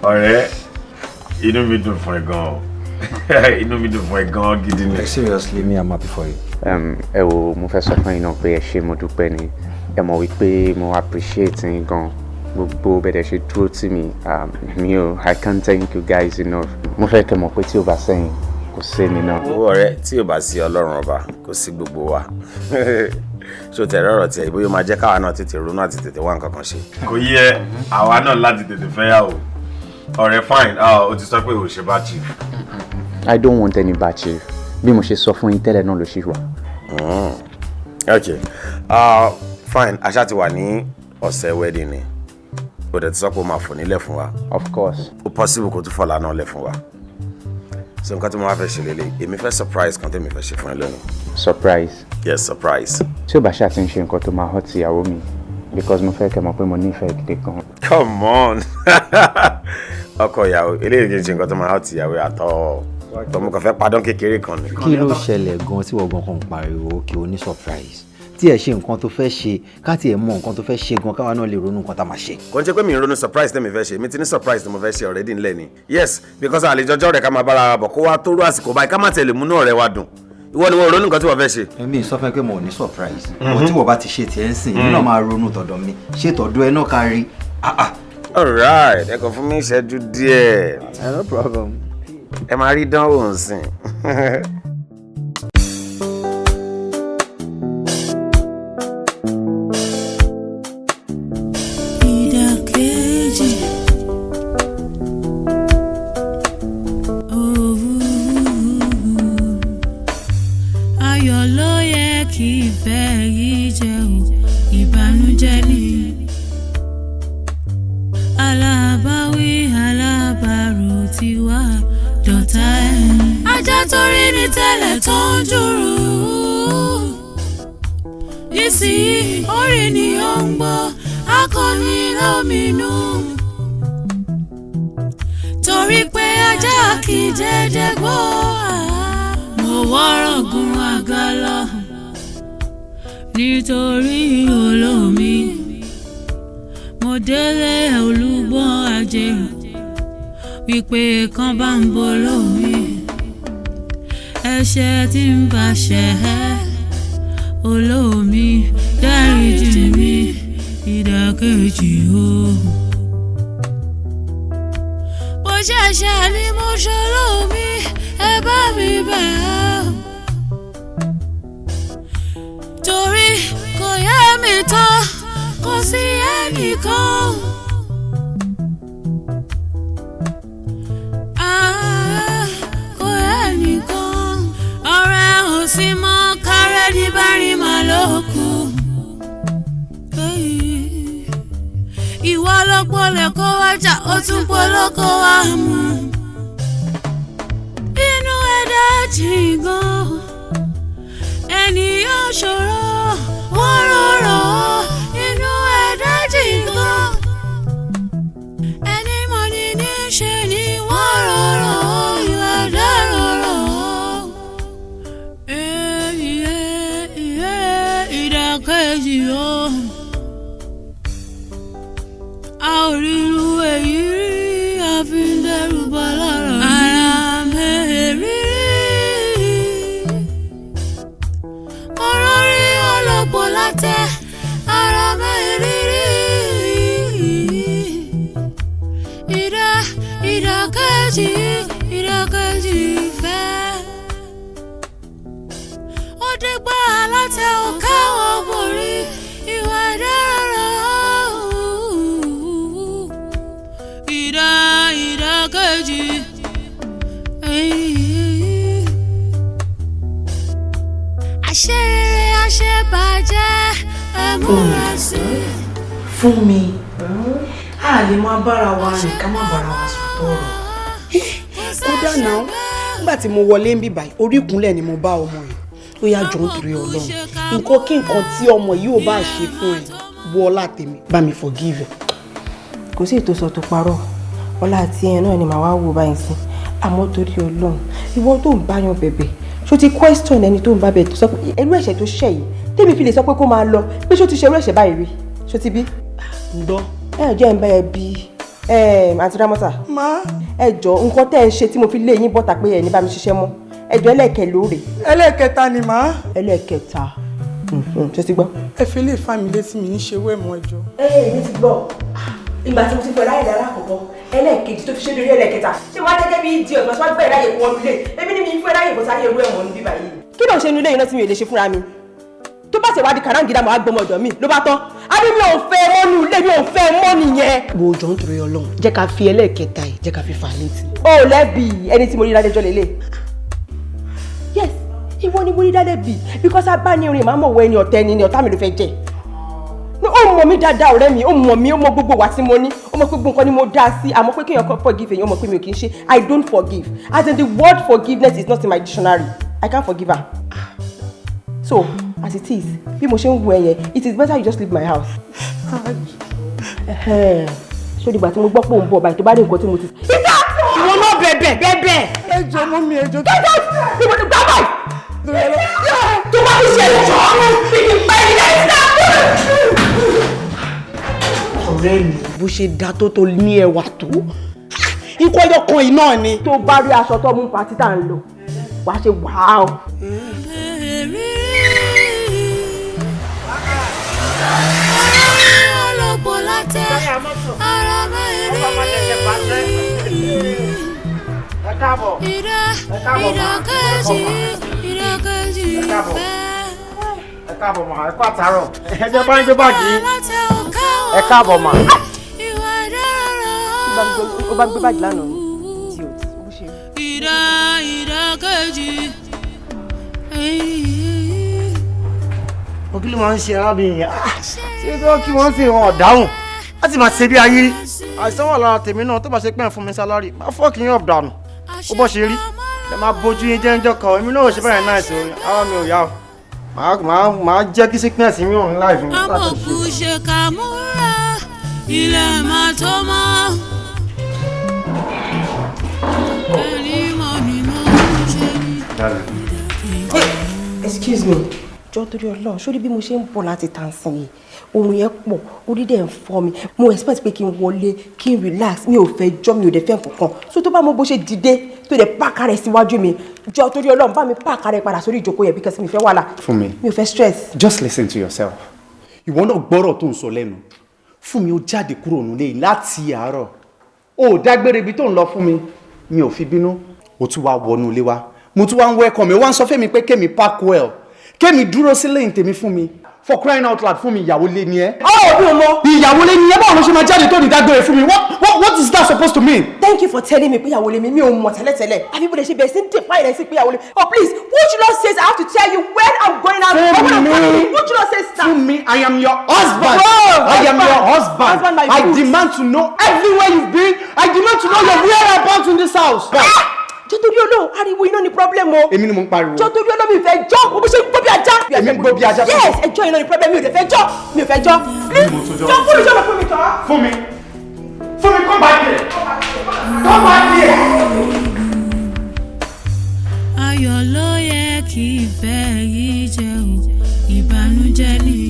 Ọ̀rẹ́, inú mi dùn fún ẹ gan-an, inú mi dùn fún ẹ gan-an gidi ni. Like, seriously, me, I'm happy for you. Ẹ wo, mo fẹ́ sọ fún yín náà pé ẹ ṣé, mo dúpẹ́ ni. Ẹ mọ̀ wípé mo appreciate yín gan, gbogbo bẹ́ẹ̀ ṣe dúró tì mí. Mi ò, I can't thank you guys enough. Mo fẹ́ kẹ́ mọ̀ pé tí o bá sẹ́yìn, kò sí mi náà. Owó ọ̀rẹ́, tí ò bá sí Ọlọ́run Ọba, kò sí gbogbo wa. Ṣó tẹ̀rọ ọ̀rọ̀ tiẹ̀ bóyá ó máa jẹ́ káwa náà tètè ronú àti tètè wá nǹkan kan ṣe. Kò yẹ àwa náà láti tètè fẹ́yàwó. Ọ̀rẹ́, fine, o ti sọ pé o ṣe bá chief. I don't want any bad chief. Bí mo ṣe sọ fún yín tẹ́lẹ̀ náà ló ṣì wà. Ok, fine, aṣá ti wà ní ọ̀sẹ̀ wedding ni, o dẹ̀ ti sọ pé o máa fò nílẹ̀ fún wa. Of course. Ó possible kó tún fọ̀lá náà lẹ̀ fún wa. So nǹkan tí mo wá fẹ́ ṣe lélẹ̀, èmi fẹ́ surprise kan tẹ́mi fẹ́ ṣe fún ẹ lónìí. Surprise? Yes, surprise. Tí o bá ṣáà ti ń ṣe nǹkan tó máa hurt ìyàwó mi, because mo fẹ́ kẹ́ mọ̀ pé mo nífẹ̀ẹ́ gidi gan. Come on, ọkọ ìyàwó, eléyìí kì í ṣe nǹkan tó máa hurt ìyàwó àtọ tọmọ kan fẹ́ padán kékeré kan ni. Kí ló ṣẹlẹ̀ gan tí wọ́n gan kàn ń pariwo kí o ní surprise? Tí ẹ ṣe nǹkan tó fẹ́ ṣe, ká tiẹ̀ mọ nǹkan tó fẹ́ ṣe gan, káwa náà lè ronú nǹkan tá a máa ṣe. Kò ń ṣe pé mi ń ronú surprise tẹ́mi fẹ́ ṣe. Mi ti ní surprise tí mo fẹ́ ṣe already ńlẹ̀ ni. Yes, because àlejò ọjọ́ rẹ̀ ká máa bára wa bọ̀, kó wá tó rú àsìkò báyìí, ká má tẹ̀lé múnú ọ̀rẹ́ wa dùn. Ìwọ ni wọ́n ronú nǹkan tí wọ́n fẹ́ ṣe. Èmi sọ fún ẹ pé mo ò ní surprise. Mo tí wọ́n bá ti ṣe tiẹ̀ ń sìn, èmi náà máa ronú tọ̀dọ̀ mi. Ṣé tọ̀dọ̀ ẹ náà kárí? Ah ah. Alright, ẹ kàn fún mi ìṣẹ́jú díẹ̀. No problem. Ẹ máa rí dánwò ń sìn. Ìdàkejì. Òwú. Ayọ̀ ló yẹ kí ìfẹ́ yìí jẹ́ o, ìbànújẹ́ ni. Alábáwí alábàárò ti wá dọ̀tá ẹ̀. Ajá tó rí ní tẹ́lẹ̀ tó ń jùrù. Nísìnyí, orí ni ó ń gbọ́, akọni lóminú. Torí pé ajá kì í dédé gbó. Mo wọ́rọ̀ gun àga lọ nítorí olómi. Mo délé olúgbọ́n ajérò wípé kan bá ń bo lómi. Ẹ̀ṣẹ̀ tí ń bá ṣẹ̀ ẹ́, olómi, dáríjì mi. Ìdàkejì o. Bó ṣẹ̀ṣẹ̀ ni mo ṣe lómi, ẹ bá mi bẹ̀ ẹ́. Torí kò yé mi tán, kò sí ẹnìkan. Ah, kò yé ẹnìkan. Ọ̀rẹ́ ò sí mọ́, kárẹ́ ní bá rí màá ló kù. Ìwọ ló pọlẹ̀ kó wá jà, ó tún polóko wá mú. Inú ẹ̀dá jìn gan, ènìyàn ṣòro, wọ́n rọrọ̀. Inú ẹ̀dá jìn gan, ẹni mọ̀ ní ní ṣe ni wọ́n rọrọ̀. Ìwà ẹ̀dá rọrọ̀. Ìdàkejì o. A ò ríru èyí rí, a fi ń dẹ́rù bà lára. Ara mẹ́rìírí. Mo rọrí ọlọ́pọ̀ látẹ̀, ara mẹ́rìírí. Ìdàkejì, ìdàkejì ìfẹ́. Ó dégbà látẹ̀ òkè wọn borí ìwà ìdárò. Ìdàkejì. Àṣeré àṣebàjẹ́, ẹ múra sí i. Fún mi, a lè máa bára wa rìn ká má bára wa sùn tọrọ. Kódà náà, nígbà tí mo wọlé ń bì báyìí, orí ìkúnlẹ̀ ni mo bá ọmọ yìí. Ó yá, jọ̀ọ́, nítorí Ọlọ́run, nǹkan kí nǹkan tí ọmọ yìí ò bá ṣe fún ẹ, bu ọlá tèmi, bá mi forgive ẹ. Kò sí ètò sọ tó parọ́. Ọlá àti ẹ náà ni màá wá wò báyìí sí. Àmọ́ torí Ọlọ́run, ìwọ tó ń báyàn bẹ̀bẹ̀, ṣó ti question ẹni tó ń bá bẹ̀ tó sọ pé irú ẹ̀ṣẹ̀ tó ṣẹ̀ yìí tèmi fi lè sọ pé kó máa lọ, pé ṣó ti ṣe irú ẹ̀ṣẹ̀ báyìí rí? Ṣó ti bí? Ń gbọ́. Ẹ jẹ́ ń bá ẹ bí. Àǹtí Rámọ́tà. Má. Ẹ jọ, nǹkan tẹ́ ẹ ń ṣe tí mo fi lé yín bọ́ta pé ẹ ní bá mi ṣiṣẹ́ mọ́. Ẹ jọ, ẹlẹ́ẹ̀kẹ́ lóore. Ẹlẹ́ẹ̀kẹta ni mà. Ẹlẹ́ẹ̀kẹta. Ṣé ti gbọ́? Ẹ fi lè fa mi létí, mi ní ṣe wẹ́ mọ́, ẹjọ́. Ẹ èmi ti gbọ́. Ìgbà tí mo ti fẹ́ ráyè lára àkọ́kọ́, ẹlẹ́ẹ̀kejì tó fi ṣe lórí ẹlẹ́ẹ̀kẹta. Ṣé wàá jẹ́jẹ́ bí ìdí ọ̀gbọ́n tí wàá gbẹ̀ ráyè kó wọn lulẹ̀? Èmi ni mi fẹ́ ráyè kó sáyé irú ẹ̀wọ̀n níbí báyìí. Kí ló ń ṣe inú ilé yìí náà tí mi ò lè ṣe fúnra mi? Tó bá ṣe wá di kàráǹgídá, màá gbọmọ ọ̀dọ̀ mi ló bá tán. Àbí mi ò fẹ́ mọ́nú ilé, mi ò fẹ́ mọ́ nìyẹn. Wo, jọ ń torí Ọlọ́run, jẹ́ ká fi ẹlẹ́ẹ̀kẹta yìí, jẹ́ ká fi fà á létí. O ò lẹ́bi ẹni tí mo rí lálẹ́jọ́ lélẹ̀. Yes, ìwọ ni mo rí lálẹ́bi because abánirin màá mọ̀ wọ ẹni ọ̀tẹ̀ ni ọ̀tá mi ló fẹ́ jẹ́. Ó mọ̀ mí dáadáa, ọ̀rẹ́ mi, ó mọ̀ mí, ó mọ̀ gbogbo wà tí mo ní, ó mọ̀ pé gbogbo nǹkan ni mo dá sí, àmọ́ pé kéèyàn kan forgive èèyàn, ó mọ̀ pé mi ò kì í ṣe. I don't forgive. As in, the word forgiveness is not in my dictionary. I can't forgive her. So, as it is, bí mo ṣe ń wo ẹ yẹn, it is better you just leave my house. Ṣé ìgbà tí mo gbọ́ pé òun bọ̀ báyìí, tó bá rí nǹkan tí mo ti. Ìta! Ìwọ náà bẹ̀bẹ̀ bẹ̀bẹ̀. Ẹ jọ mọ́ mi, ẹ jọ. Get out! Ìwọ ni gbá báyìí! Tó bá fi ṣe ìjọ, ìgbà ìyá ìta! Ọ̀rẹ́ mi, bó ṣe dá tó ní ẹwà tó, nǹkan ẹyọ kan yìí náà ni. Tó bá rí aṣọ tó mú party tá à ń lọ, wàá ṣe wàá o. Ọlọ́pọ̀ látẹ ara mẹ́rin. Ìdá ìdákẹ́jì ìdákẹ́jì ìfẹ́. Ẹ káàbọ̀ mà, ẹ kú àtàárọ̀. Ẹ jẹ́ bá ń gbé báàgì yín. Ẹ káàbọ̀ mà. Ìwà dára. Ó bá gbé báàgì lánàá ni. Idiot. Bó ṣe. Ìdá ìdákẹ́jì. Mo kí ló máa ń ṣe arábìnrin yẹn? Ṣé kí wọ́n kí wọ́n sì wọn ọ̀dáhùn láti máa ṣe bí ayé rí? Àìsàn wà lára tèmi náà, tó bá ṣe pẹ́ fún mi salary, má fuck yín up dànù. Ó bọ́ ṣe rí. Ẹ máa bójú yín jẹ́ńjọ́ kan, èmi náà ò ṣe bẹ́ẹ̀ náà ṣe ara mi ò yá o. Màá jẹ́ kí sickness mi hàn láì fún mi. Àbòkù ṣe kà múra ilẹ̀ máa tó mọ́. Ẹni mọ̀ ni mo ń ṣe ní. Excuse me. Jọ, torí Ọlọ́run, sórí bí mo ṣe ń bọ̀ láti tàǹsìn yìí, oorun yẹn pọ̀, orí dẹ̀ ń fọ́ mi. Mo expect pé kí n wọlé, kí n relax, mi ò fẹ́ jọ́, mi ò dẹ̀ fẹ́ nǹkan. So tó bá mọ bó ṣe dìde tó dẹ̀ park rẹ̀ síwájú mi, jọ, torí Ọlọ́run, bá mi park rẹ̀ padà sórí ìjókòó yẹn because mi fẹ́ wàhálà. Fún mi. Mi ò fẹ́ stress. Just listen to yourself. Ìwọ náà gbọ́rọ̀ tó ń sọ lẹ́nu. Fún mi, ó jáde kúrò nílé yìí láti àárọ̀. Ó dágbére ibi tó ń lọ fún mi. Mi ò fi bínú. Ó tún wá wọnú ilé wa. Mo tún wá ń welcome mi. Ó wá ń sọ fẹ́mi pé kémi park well. Kémi dúró sí lẹ́yìn tèmi fún mi. For crying out loud, fún mi, ìyàwó lé ni ẹ́. Ọ̀ mi ò mọ. Ìyàwó lé ni ẹ́, báwo ló ṣe máa jáde tó ní dágbére fún mi? What is that supposed to mean? Thank you for telling me pé ìyàwó lé mi. Mi ò mọ̀ tẹ́lẹ̀tẹ́lẹ̀. Àbí bó lè ṣe bẹ̀rẹ̀ sí ní define rẹ̀ sí pé ìyàwó lé. Oh please, would you not say I have to tell you when I'm going out? Fún Or when I'm mi. coming in? Would you not say that? Fún mi, I am your husband. Oh, I am husband. your husband. Husband, my I foot. demand to know everywhere you've been. I demand to know your whereabouts in this house. Ah! Jọ, torí Ọlọ́run, ariwo iná ni problem o. Èmi ni mo ń pariwo. Jọ, torí Ọlọ́run, mi ò fẹ́ jọ́, mo bó ṣe ń gbó bí ajá. Èmi ń gbó bí ajá. Yes, ẹjọ́ iná ni problem, mi ò dẹ̀ fẹ́ jọ́, mi ò fẹ́ jọ́. Please, Mo tún jọ́. jọ fún mi, jọ́ fún mi jọ́. Fún mi. Fún mi, come back here. Come back here. Ayọ̀ ló yẹ kí ìfẹ́ yìí jẹ́ o, ìbànújẹ́ ni.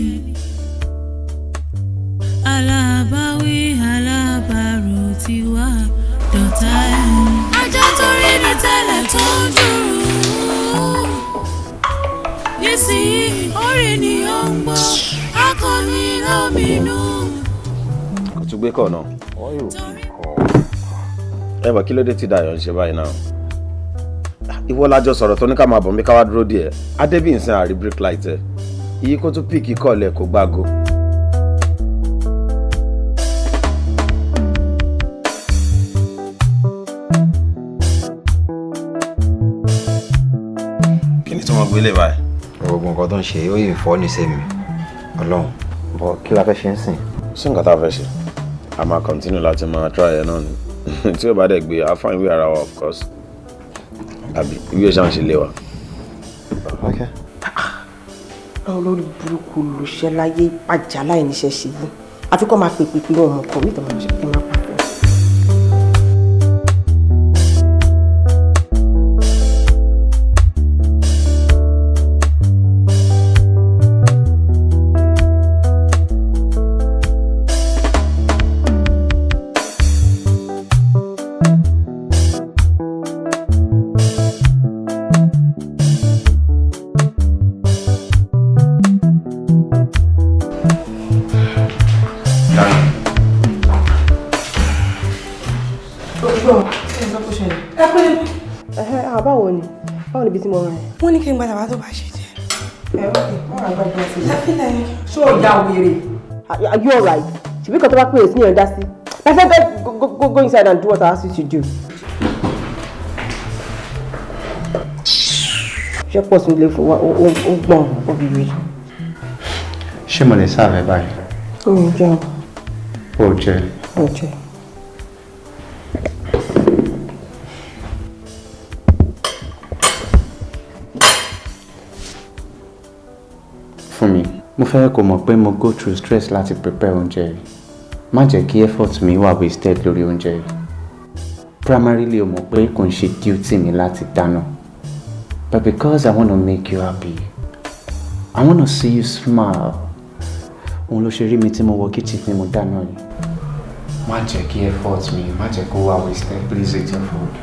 Alábáwí alábàárò ti wá dọ̀tá ẹ̀. Ajá tó rí ní tẹ́lẹ̀ tó ń dúró. Nísìnyí, orí ni ó ń gbọ́, akọni lóminú. Kò tún gbé kọ̀ náà. Ẹ bọ̀, kí ló dé tí Dayọ̀ ń ṣe báyìí náà? Ìwọ lájọ sọ̀rọ̀ tó ní ká máa bọ̀ mí, ká wá dúró díẹ̀. Adébíyìnsìn àrí brake light ẹ̀. Iye kó tún pick call ẹ̀, kò gbágo. Kí ni tí wọ́n gbélé báyìí? Gbogbo nǹkan tó ń ṣe, ó yìí fọ́ ní sẹ́mi Ọlọ́run bọ̀, kí la fẹ́ ṣe ń sìn? Sí nǹkan tá a fẹ́ ṣe, a máa continue láti máa try ẹ̀ náà ni. Tí ó bá dẹ̀ gbé, a find way ara wa, of course, àbí ìwé ṣáà ń ṣe lé wa. Okay. Báwo lórí burúkú lòṣẹ́ láyé pàjá láì níṣẹ́ ṣe yìí, àfi kọ́ máa pè pè pé wọn mọ̀ kàn mí tó máa ṣe pé máa pa fún un. Gbọ́, kí ni sọ kó ṣẹlẹ̀? Ẹ pé. Ẹ̀hẹ́, báwo ni? Báwo ni ibi tí mo rìn? Wọ́n ní kí n gbàdá wá tó bá ṣe jẹ́. Ẹ ok, wọ́n rà gbàgbé sí i. Ẹ fílẹ̀ yẹn. Ṣé o ya wèrè? Are you alright? Ṣèbí kan tó bá pè é sí ní ọ̀dá sí. My friend, go, go, go, go inside and do what I asked you to do. Ṣé pọ̀ sí ilé fún wa ó gbọ̀n obìnrin? Ṣé mo lè serve ẹ báyìí? Ó ń jẹun. Ó jẹ. Ó jẹ. Fún mi, mo fẹ́ kó mọ̀ pé mo go through stress láti prepare oúnjẹ yìí. Má jẹ́ kí effort mi wà wasted lórí oúnjẹ yìí. Primarily, o mọ̀ pé kò ń ṣe duty mi láti dáná. But because I want to make you happy, I want to see you smile. Òun ló ṣe rí mi tí mo wọ kitchen tí mo dáná yìí. Má jẹ́ kí effort mi, má jẹ́ kó wà wasted. Please eat your food.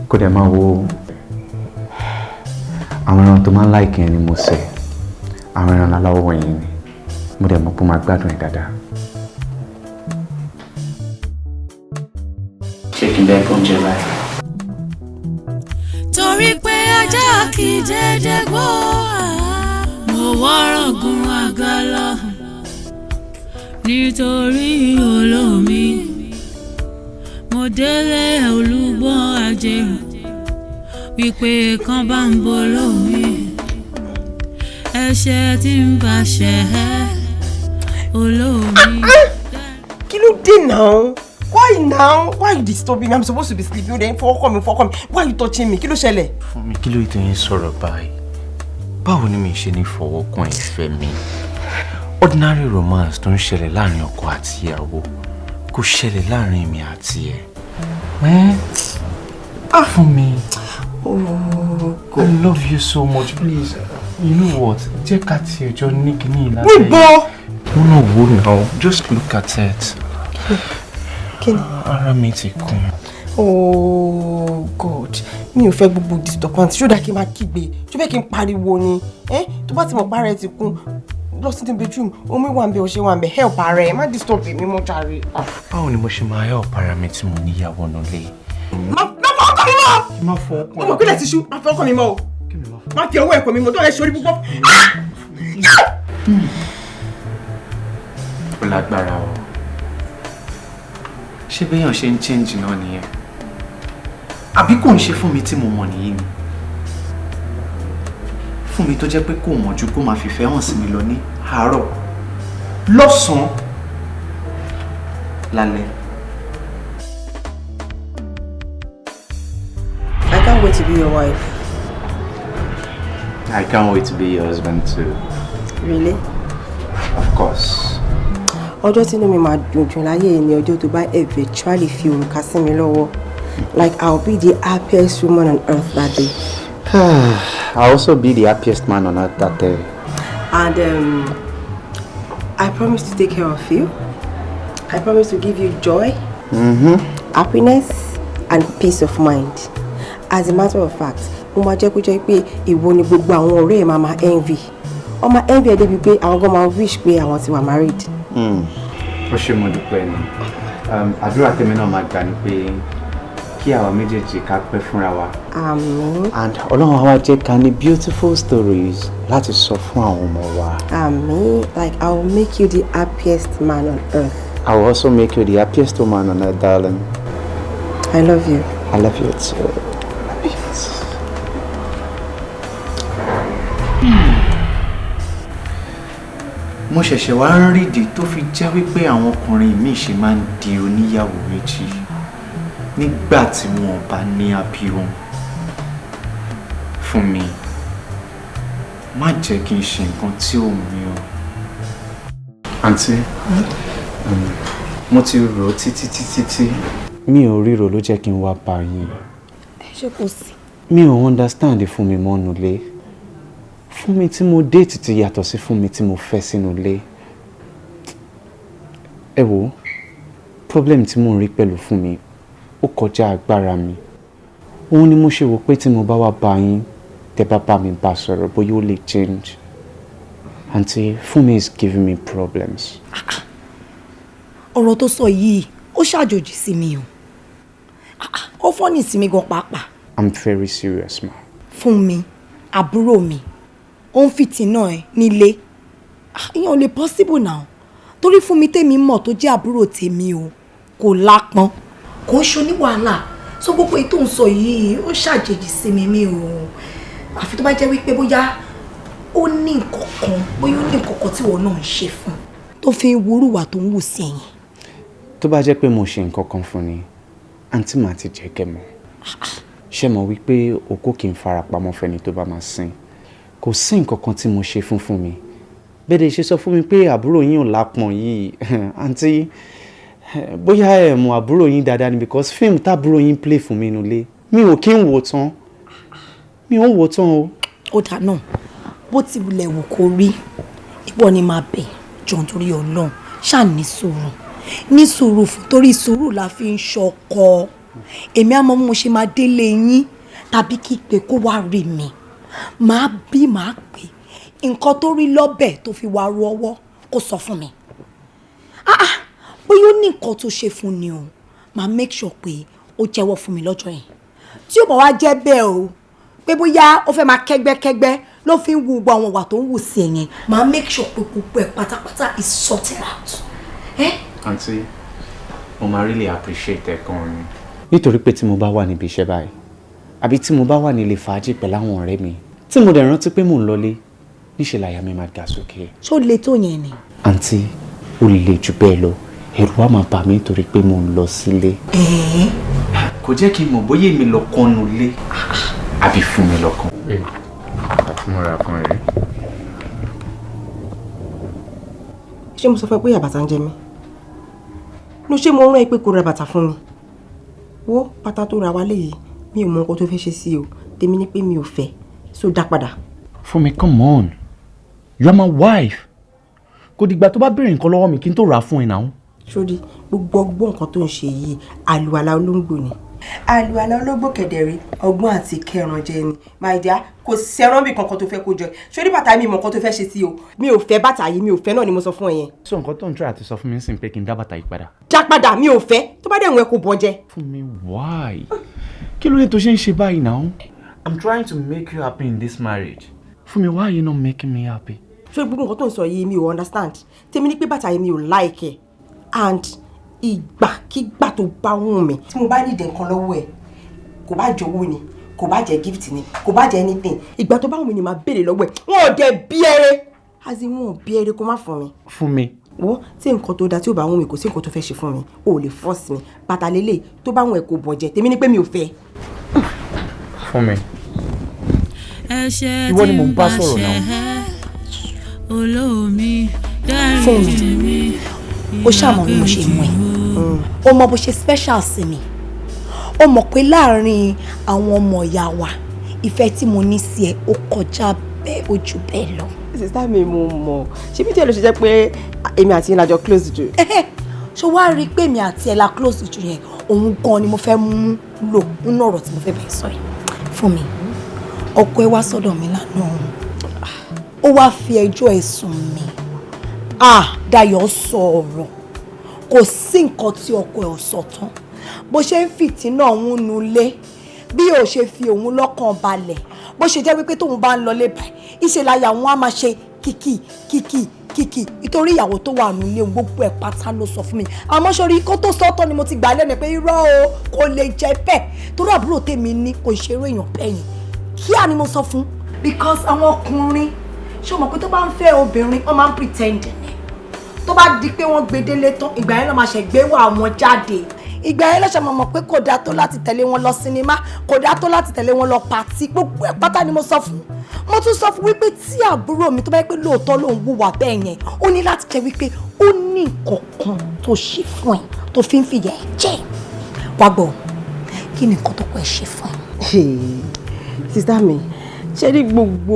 Kó dẹ̀ máa wo àwọn ẹran tó máa ń like yẹn ni mo sè. Àwọn ẹran aláwọ̀ wọ̀nyí ni. Mo dẹ̀ mọ̀ pé ó máa gbádùn ẹ̀ dáadáa. Ṣé kí n bẹ́ẹ̀ kó oúnjẹ báyìí? Torí pé ajá kì í dédé gbó, mo wọ́rọ̀gùn àga lọ nítorí olómi, mo délé olúgbọ́n ajérò wípé kan bá ń bolómi ẹ̀ṣẹ̀ tí ń bá ṣẹ̀ olómi. Kí ló dé náà? Why now? Why you disturbing me? I'm supposed to be sleeping. Ó dẹ̀ ń fọwọ́ kàn mí, fọwọ́ kàn mí. Why you touching me? Kí ló ṣẹlẹ̀? Fún mi, kí ló tó yín sọ̀rọ̀ báyìí? Báwo ni mi ṣe ní fọwọ́ kan ìfẹ́ mi? Ordinary romance tó ń ṣẹlẹ̀ láàrin ọkọ àti ìyàwó kò ṣẹlẹ̀ láàrin mi àti ẹ̀. Ẹ́ fún mi. Oh I love you so much, please. You know what? Jẹ́ ká tiẹ̀ jọ ní kíní ìlànà. Níbo? Mo náà wò now, just look at it. Kí ni? Ara mi ti kún. Oh God, mi ò fẹ́ gbogbo disturbance. Ṣó dáa kí n máa kígbe? Ṣó fẹ́ kí n pariwo ni? Eh? Tó bá ti mọ̀ pé ara ẹ ti kún, lọ sí bedroom, omi wà ń bẹ, ọṣẹ wà ń bẹ, help ara ẹ, má disturb mi mọ́ jàre. Báwo ni mo ṣe máa help ara mi tí mo níyàwó nílé? Má fọwọ́ kàn mí mọ́! Má fọwọ́ kàn. Mo mọ̀ pé ilẹ̀ ti ṣú, má fọwọ́ kàn mí mọ́ o. Má fi ọwọ́ ẹ̀kọ́ mi mọ́, tó ẹ ṣe orí púpọ̀. Ó lágbára o. Ṣé béèyàn ṣe ń change náà nìyẹn? Àbí kò ń ṣe fún mi tí mo mọ̀ nìyí ni? Fún mi tó jẹ́ pé kò mọ̀ ju kó máa fìfẹ́ hàn sí mi lọ ní àárọ̀, lọ́sàn-án, lálẹ́. I can't wait to be your wife. I can't wait to be your husband too. Really? Of course. Ọjọ́ tí inú mi máa dùn jù láyé yìí ni ọjọ́ tó bá eventually fi òrùka sí mi lọ́wọ́. Like, I'll be the happiest woman on earth that day. I'll also be the happiest man on earth that day. And I promise to take care of you. I promise to give you joy, happiness, and peace of mind. As a matter of fact, mo máa jẹ́ kó jẹ́ pé ìwọ ni gbogbo àwọn ọ̀rẹ́ ẹ̀ máa máa envy. Wọ́n máa envy ẹ débi pé àwọn gan máa wish pé àwọn ti wà married. Ó ṣe, mo dúpẹ́ ni. Àdúrà tèmi náà máa gbà ni pé kí àwa méjèèjì ká pẹ́ fúnra wa. Àmín. And Ọlọ́run á wá jẹ́ ká ní beautiful stories láti sọ fún àwọn ọmọ wa. Àmín. Like, I will make you the happiest man on earth. I will also make you the happiest woman on earth, darling. I love you. I love you too. Love you too. Mo ṣẹ̀ṣẹ̀ wá ń rídìí tó fi jẹ́ wípé àwọn ọkùnrin míì ṣe máa ń di oníyàwó méjì nígbà tí wọn ò bá ní happy home. Fún mi, má jẹ́ kí n ṣe nǹkan tí ò mí o. Àǹtí, mo ti rò ó títí títí tí mi ò ríro ló jẹ́ kí n wá bá yín. Ṣé kò sí? Mi ò understand fún mi mọ́nu lé. Fún mi tí mo date ti yàtọ̀ sí fún mi tí mo fẹ́ sínú ilé. Ẹ wo, problem tí mò ń rí pẹ̀lú fún mi ó kọjá agbára mi. Òun ni mo ṣe wò pé tí mo bá wá bá yín, tẹ́ bá bá mi bá sọ̀rọ̀, bóyá ó lè change. Aunty, Fúnmi is giving me problems. Ọ̀rọ̀ tó sọ yìí ó ṣàjòjì sí mi o. Ó funny sí mi gan pàápàá. I'm very serious, ma. Fún mi, àbúrò mi, ó ń fìtínà ẹ nílé. Ah, ìyẹn ò lè possible now, torí fún mi tèmi mọ̀ tó jẹ́ àbúrò tèmi o, kò lápọn, kò ń ṣoní wàhálà. So gbogbo èyí tó ń sọ yìí, ó ṣàjèjì sí mi. Mi ò, àfi tó bá jẹ́ wípé bóyá ó ní nǹkan kan, bóyá ó ní nǹkan kan tí ìwọ náà ń ṣe fún tó fi ń wúrúwà tó ń wù sí ẹ̀yìn. Tó bá jẹ́ pé mo ṣe nǹkan kan fún ni, àǹtí, màá ti jẹ́ kẹ́ mọ̀. Ṣé mọ̀ wípé òkú kì í farapamọ́ fẹ́ni tó bá máa sin? Kò sí nǹkan kan tí mo ṣe fún mi. Bẹ́ẹ̀ ṣe sọ fún mi pé àbúrò yín ò lápọ̀n yìí, àǹtí, bóyá ẹ mọ̀ àbúrò yín dáadáa ni, because fíìmù tábúrò yín play fún mi nulẹ̀, mi ò kí ń wò tán, mi ò ń wò tán o. Ó dà náà, bó ti wulẹ̀ wù kó rí, ìwọ ni máa bẹ̀ jọ̀, nítorí Ọlọ́run, ṣáà ní sùúrù, ní sùúrù fún, torí sùúrù la fi ń ṣọkọ. Èmi á mọ bí mo ṣe máa délé yín tàbí kí pé kó wá rí mi, màá bí màá pè nǹkan tó rí lọ́bẹ̀ tó fi wá ru ọwọ́, kó sọ fún mi. Ah ah, bóyá ó ní nǹkan tó ṣe fún ni o, màá make sure pé ó jẹ́wọ́ fún mi lọ́jọ́ yẹn. Tí ó bá wá jẹ́ bẹ́ẹ̀ o, pé bóyá ó fẹ́ máa kẹ́gbẹ́kẹ́gbẹ́ ló fi ń wu gbogbo àwọn ìwà tó ń wù sí ẹ yẹn, màá make sure pé gbogbo ẹ̀ pátápátá is sorted out. Eh? Àǹtí, mo máa really appreciate ẹ gan ni. Nítorí pé tí mo bá wà níbi iṣẹ́ báyìí, àbí tí mo bá wà nílé fàájì pẹ̀lú àwọn ọ̀rẹ́ mi, tí mo dẹ̀ rántí pé mò ń lọlé, níṣẹ́ làyà mi máa ga sókè. Ṣó le tó yẹn ni? Àǹtí, ó le jù bẹ́ẹ̀ lọ. Ẹ̀rù á máa bà mí nítorí pé mò ń lọ sílé. Kò jẹ́ kí n mọ̀ bóyá èmi lọ́kàn nulẹ̀ àbí fún mi lọ́kàn. Mo ra kan rèé. Ṣé mo sọ fún ẹ pé ìyà bàtà ń jẹ mí? No, ṣé mo rán ẹ pé kó ra bàtà fún mi? Wo bàtà tó ra wálé yìí, mi ò mọ nǹkan tó fẹ́ ṣe sí o. Tèmi ní pé mi ò fẹ́, so dá padà. Fúnmi, come on, you are my wife. Kò dìgbà tó bá béèrè nǹkan lọ́wọ́ mi kí n tó rà á fún ẹ náà. Sórí gbogbo ọgbọ́n nǹkan tó ń ṣe yìí, àlùalá olóńgbò ni. Àlùalá olóńgbò kẹ̀dẹ̀rí, ọgbọ́n àti kẹran jẹ ni. My dear, kò sẹ́rán bí kankan tó fẹ́ kó jẹ. Sórí bàtà, mi mọ̀ nǹkan tó fẹ́ ṣe sí o. Mi ò fẹ́ bàtà yìí, mi ò fẹ́ náà ni mo sọ fún ẹ yẹn. So nǹkan tó ń try àti sọ fún mi ń sìn pé kí n dá bàtà yìí padà? Dá padà, mi ò fẹ́. Tó bá dẹ̀ wọ́n ẹ kó bọ́ jẹ. Fúnmi, why? Kí ló dé tó ṣe ń ṣe báyìí náà? I'm trying to make you happy in this marriage. Fúnmi, why are you not making me happy? Sórí gbogbo nǹkan tó ń sọ yìí, mi ò understand. Tèmi ní pé bàtà yìí, mi ò like ẹ, and ìgbàkigbà tó bá wù mí, tí mo bá nídìí nǹkan lọ́wọ́ ẹ̀, kò bá jọ̀wọ́ ni, kò bá jẹ́ gift ni, kò bá jẹ́ anything, ìgbà tó bá wù mí ni màá béèrè lọ́wọ́ ẹ̀. Wọn ò dẹ̀ bí ẹrẹ, as in, wọn ò bí ẹrẹ kó má fún mi. Fún mi. Wo, tí nǹkan tó da tí ò bá wù mí, kò sí nǹkan tó fẹ́ ṣe fún mi. O ò lè force mi. Bàtà lélẹ̀, tó bá wù ẹ́ kó bọ̀ jẹ. Tèmi ní pé mi ò fẹ́. Fún mi. Ẹ̀ṣẹ̀ Ìwọ ni tí mò ń ń bá bá sọ̀rọ̀ náà. ṣẹ̀ olómi Fún mi. dáríjì mi. Ó ṣàmọ̀ bí mo ṣe mú ẹ, ó mọ bó ṣe special sí mi, ó mọ̀ pé láàrin àwọn ọmọ ìyá wa, ìfẹ́ tí mo ní sí ẹ, ó kọjá bẹ́ẹ̀, ó jù bẹ́ẹ̀ lọ. Sister mi, mo mọ̀. Ṣé bí tí ẹ lọ ṣe jẹ́ pé èmi àti yín la jọ close jù? Ṣé wàá rí i pé èmi àti ẹ la close jù yẹn, òun gan ni mo fẹ́ mú lò nínú ọ̀rọ̀ tí mo fẹ́ bẹ̀rẹ̀ sọ yìí. Fún mi, ọkọ ẹ wá sọ́dọ̀ mi lánàá, ó wá fi ẹjọ́ ẹ̀ sùn mí. Ah, Dayọ̀ sọ ọ̀rọ̀, kò sí nǹkan tí ọkọ ẹ̀ ò sọ tán. Bó ṣe ń fìtínà òun nulẹ̀, bí ò ṣe fi òun lọ́kàn balẹ̀, bó ṣe jẹ́ wípé tóun bá ń lọlé báyìí, ìṣe láyà òun á máa ṣe kìkì kìkì kìkì nítorí ìyàwó tó wà nílé òun. Gbogbo ẹ̀ pátá ló sọ fún mi. Àmọ́ sórí kó tó sọ́tọ̀ ni mo ti gbà lẹ́nu pé irọ́ o, kò lè jẹ́ bẹ́ẹ̀, torí àbúrò tèmi ní kò ṣeré èèyàn bẹ́ẹ̀ yẹn. Kíá ni mo sọ fún, because àwọn ọkùnrin, ṣé o mọ̀ pé tó bá ń fẹ́ obìnrin, wọ́n máa ń pretend ni. Tó bá di pé wọ́n gbé délé tán, ìgbà yẹn ló máa ṣe gbé wà wọn jáde. Ìgbà yẹn lọ́sẹ̀ mọ̀ pé kò dáa tó láti tẹ̀lé wọn lọ sinimá, kò dáa tó láti tẹ̀lé wọn lọ party. Gbogbo ẹ̀ pátá ni mo sọ fún. Mo tún sọ fún wípé tí àbúrò mi tó bá yẹ pé lóòótọ́ lòun hùwà bẹ́ẹ̀ yẹn, ó ní láti jẹ́ wípé ó ní nǹkan kan tó ṣe fún ẹ tó fi ń fìyà ẹ jẹ. Wá gbọ́, kí ni nǹkan tó kọ́ ẹ ṣe fún ẹ? Sister mi, ṣé rí gbogbo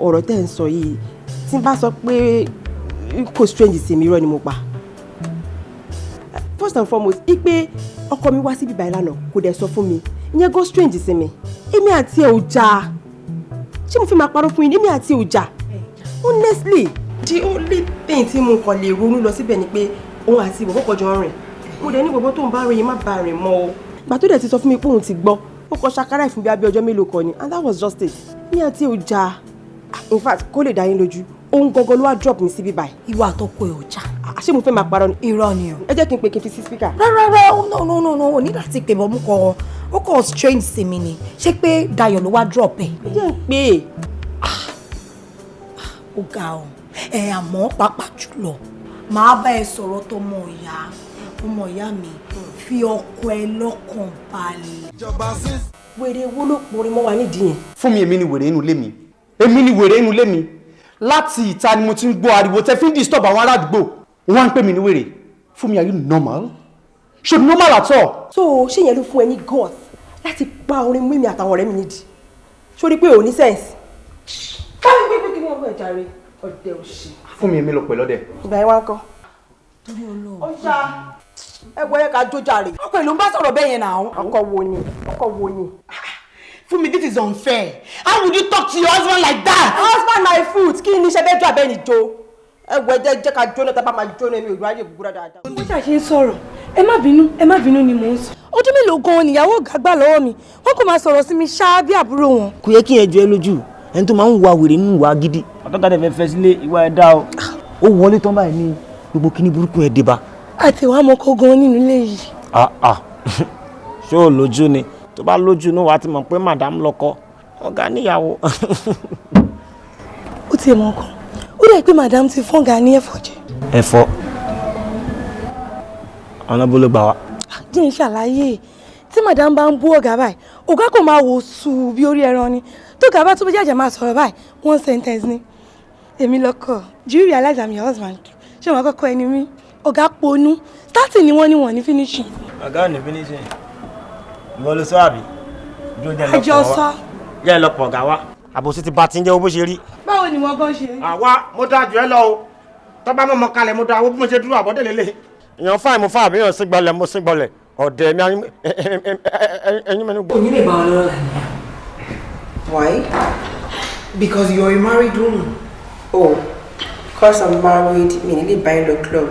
ọ̀rọ̀ tẹ́ ń sọ yìí, tí n bá sọ pé kò strange sí mi, irọ́ ni mo pa. First and foremost, ipe ọkọ mi wá síbí báyìí lánàá, kò dẹ̀ sọ fún mi, ìyẹn go strange sí mi. Èmi àti ẹ̀ ò jà. Ṣé mo fi máa parọ́ fún yín? Èmi àti ẹ̀ ò jà, honestly. The only thing tí mo kàn lè ronú lọ síbẹ̀ ni pé òun àti ìbọ̀bọ̀ kan jọ ń rìn. Mo dẹ̀ ní bọ̀bọ̀ tó ń bá rìn yìí, má bá rìn mọ́ o. Gbà tó dẹ̀ ti sọ fún mi pé òun ti gbọ́, ó kọ ṣàkárà ìfún bí abẹ́ ọjọ́ mélòó kan ni, and that was just it. Mi àti ò jà. In fact, kó lè dá yín lójú, òun gangan ló wá drop mi síbí báyìí. Ìwọ àtọkọ ẹ ò jà? Ṣé mo fẹ́ máa parọ́ ni? Irọ́ ni o. Ẹ jẹ́ kí n pè, kí n fi sí speaker. Rárá rárá, no, no, no, no, o ní láti pè bọ́ mú kọ. Ó kọ strange sí mi ni. Ṣé pé Dayọ̀ ló wá drop ẹ? Ẹ jẹ́ n pè é. Ó ga ọ ẹ. Àmọ́ pàápàá jùlọ, màá bá ẹ sọ̀rọ̀ tọmọ ìyá, ọmọ ìyá mi, fi ọkọ ẹ lọ́kàn balẹ̀. Wèrè wo ló porin mọ́ wa nídìí yẹn? Fún mi, èmi ni wèrè inú ilé mi, èmi ni wèrè inú ilé mi. Láti ìta ni mo ti ń gbọ́ ariwo tẹ́ fi ń disturb àwọn ará àdúgbò. Wọ́n á ń pè mí ní wèrè. Fún mi, are you normal? Ṣe normal at all? So ṣé yẹn ló fún ẹ ní guts láti pa orin mú mi àtàwọn ọ̀rẹ́ mi nídìí? Sórí pé ò ní sense. Káwé gbégbé kí wọ́n gbọ́ ẹ̀já rẹ̀, ọ̀dẹ̀ òṣì. Fún mi, èmi ló pè lọ́dẹ̀. Ìgbà yẹn wá ń kọ́. Torí Ọlọ́run. Ó ṣá ẹ wọ ẹ ká jó jàre. Ọkọ ẹ ló ń bá sọ̀rọ̀ bẹ́ẹ̀ yẹn náà. Ọkọ wo ni? Ọkọ wo ni? Fúnmi, this is unfair. How would you talk to your husband like that? Husband my foot. Kí ni iṣẹ́ bẹ́ẹ̀ jọ abẹ́ ni jó? Ẹ wọ ẹ jẹ́ ká jóná, tá a bá máa jóná, mi ò ráyè gbúra dáadáa. Bó ṣàṣe ń sọ̀rọ̀, ẹ má bínú, ẹ má bínú ni mò ń sọ. Ọdún mélòó gan-an nìyàwó ọ̀gá gbà lọ́wọ́ mi? Wọ́n kò máa sọ̀rọ̀ sí mi ṣáá bí àbúrò wọn. Kò yẹ kí ẹ jọ ẹ lójú, ẹni tó máa ń wa wèrè nínú ìwà gidi. Ọ̀tọ́gà tẹ̀ fẹ́ fẹ́ sílé, ìwà ẹ̀ dá o. Ó wọlé tán báyìí ní gbogbo kíní burúkú ẹ dé bá. Àti ìwà ọmọkọ gan-an nínú ilé yìí. Ah ah, ṣé o lójú ni? Tó bá lójú inú wa ti mọ̀ pé madam lọ́kọ, ọ̀gá níyàwó. Ó tiẹ̀ mọ̀ ọkàn, ó dẹ̀ pé madam ti fún ọ̀gá ní ẹ̀fọ́ jẹ. Ẹ̀fọ́? Ọ̀nà bó ló gbà wá? Jẹ́ ń ṣàlàyé. Tí madam bá ń bú ọ̀gá báyìí, ọ̀gá kò máa wò sùn bí orí ẹran ni. Tó ọ̀gá bá tó jẹ́jẹ́ máa sọ̀rọ̀ báyìí, one sentence ni: "Èmi lọ́kọ. Do you realize I'm your husband? Ṣé wọn kọ́kọ́ ẹni mi?" Ọ̀gá ponú. Starting ni wọ́n ní, wọ́n ní finishing. Ọ̀gá ò ní finishing. Ìwọ ló sọ àbí? Dúró, jẹ́ Àjọ lọ́pọ̀ sọ. wá. Jẹ́ lọ́pọ̀ ọ̀gá wa. Àbòsí ti bá ti ń jẹ́ owó bó ṣe rí. Báwo ni wọ́n gan ṣe? Àwa mo dáa jù ẹ lọ o. Tọ́ba mọ̀mọ́ kalẹ̀, mo dáa owó bí mo ṣe dúró àbọ̀dé lélẹ̀. Èèyàn fáìn, mo fáìn, àbíyàn sígbọlẹ̀, mo sígbọlẹ̀. Ọ̀dẹ̀ mi ẹyin mẹ́nu gbọ́. Òní lè bá ọ lọ́rọ̀ lánàá. Why? Because you're a married woman. Oh, because I'm married, mi ní lè bá yín lọ club.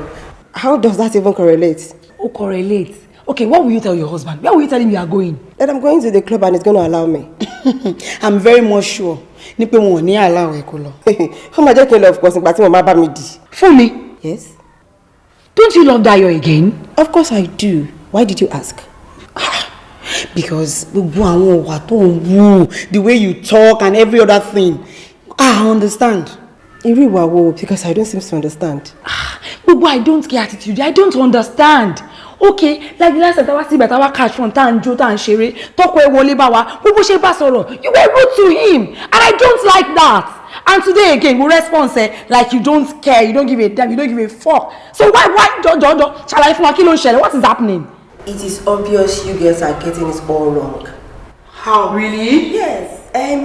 How does that even correlate? Ó correlate. Okay, what will you tell your husband? Where will you tell him you are going? That I'm going to the club and he's going to allow me. I'm very much sure ní pé wọn ò ní allow ẹ kó lọ. Ó máa jẹ́ kí n lọ, of course, nígbà tí mo máa bá mi dì. Fúnmi. Yes? Don't you love Dayo again? Of course I do. Why did you ask? Because gbogbo àwọn ìwà tó ń wù, the way you talk and every other thing, I understand. Irú ìwà wo? Because I don't seem to understand. Gbogbo "I don't care" attitude, I don't understand. Okay, like the last time táwa sí ibà, táwa catch fun, tá à ń jó, tá à ń ṣeré, tọkọ ẹ wọlé bá wa, gbogbo ṣe bá sọ̀rọ̀, you were rude to him and I don't like that. And today again, we response ẹ like you don't care, you don't give a damn, you don't give a fuck. So why jọjọjọ, ṣàlàyé fún wa, kí ló ń ṣẹlẹ̀? What is happening? It is obvious you girls are getting it all wrong. How? Really? Yes. I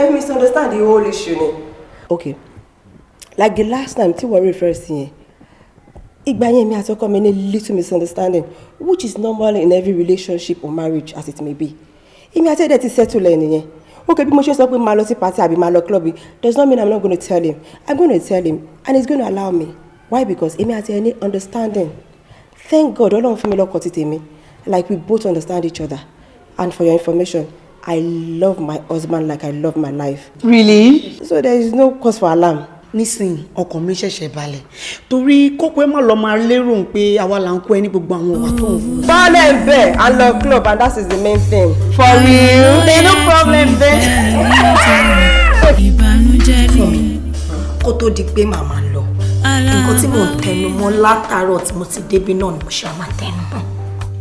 misunderstand the whole issue ni. Okay. Like the last time tí wọ́n refer sí yẹn, ìgbà yẹn mi àti ọkọ mi ní little misunderstanding, which is normal in every relationship or marriage as it may be. Èmi àti ẹ̀dẹ̀ ti settle ẹ̀ nìyẹn. Okay, bí mo ṣe sọ pé máa lọ sí party àbí máa lọ club does not mean I'm not going to tell him. I'm going to tell him and he's going to allow me. Why? Because èmi àti ẹ̀ ní understanding. Thank God, Ọlọ́run fún mi lọ́kọ ti tèmi. Like we both understand each other. And for your information, I love my husband like I love my life. Really? So there is no cause for alarm. Nísìnyí, ọkàn mi ṣẹ̀ṣẹ̀ balẹ̀, torí kókó ẹ má lọ máa lérò pé àwa là ń kó ẹ ní gbogbo àwọn ìwà tó ń fún. Baálé ń bẹ̀, I love club and that is the main thing. For real? There no problem then. Ìbànújẹ́ ni. Kó tó di pé màmá lọ, nǹkan tí mò ń tẹnu mọ́ látàárọ̀ tí mo ti débí náà ni mo ṣe máa tẹnu mọ́.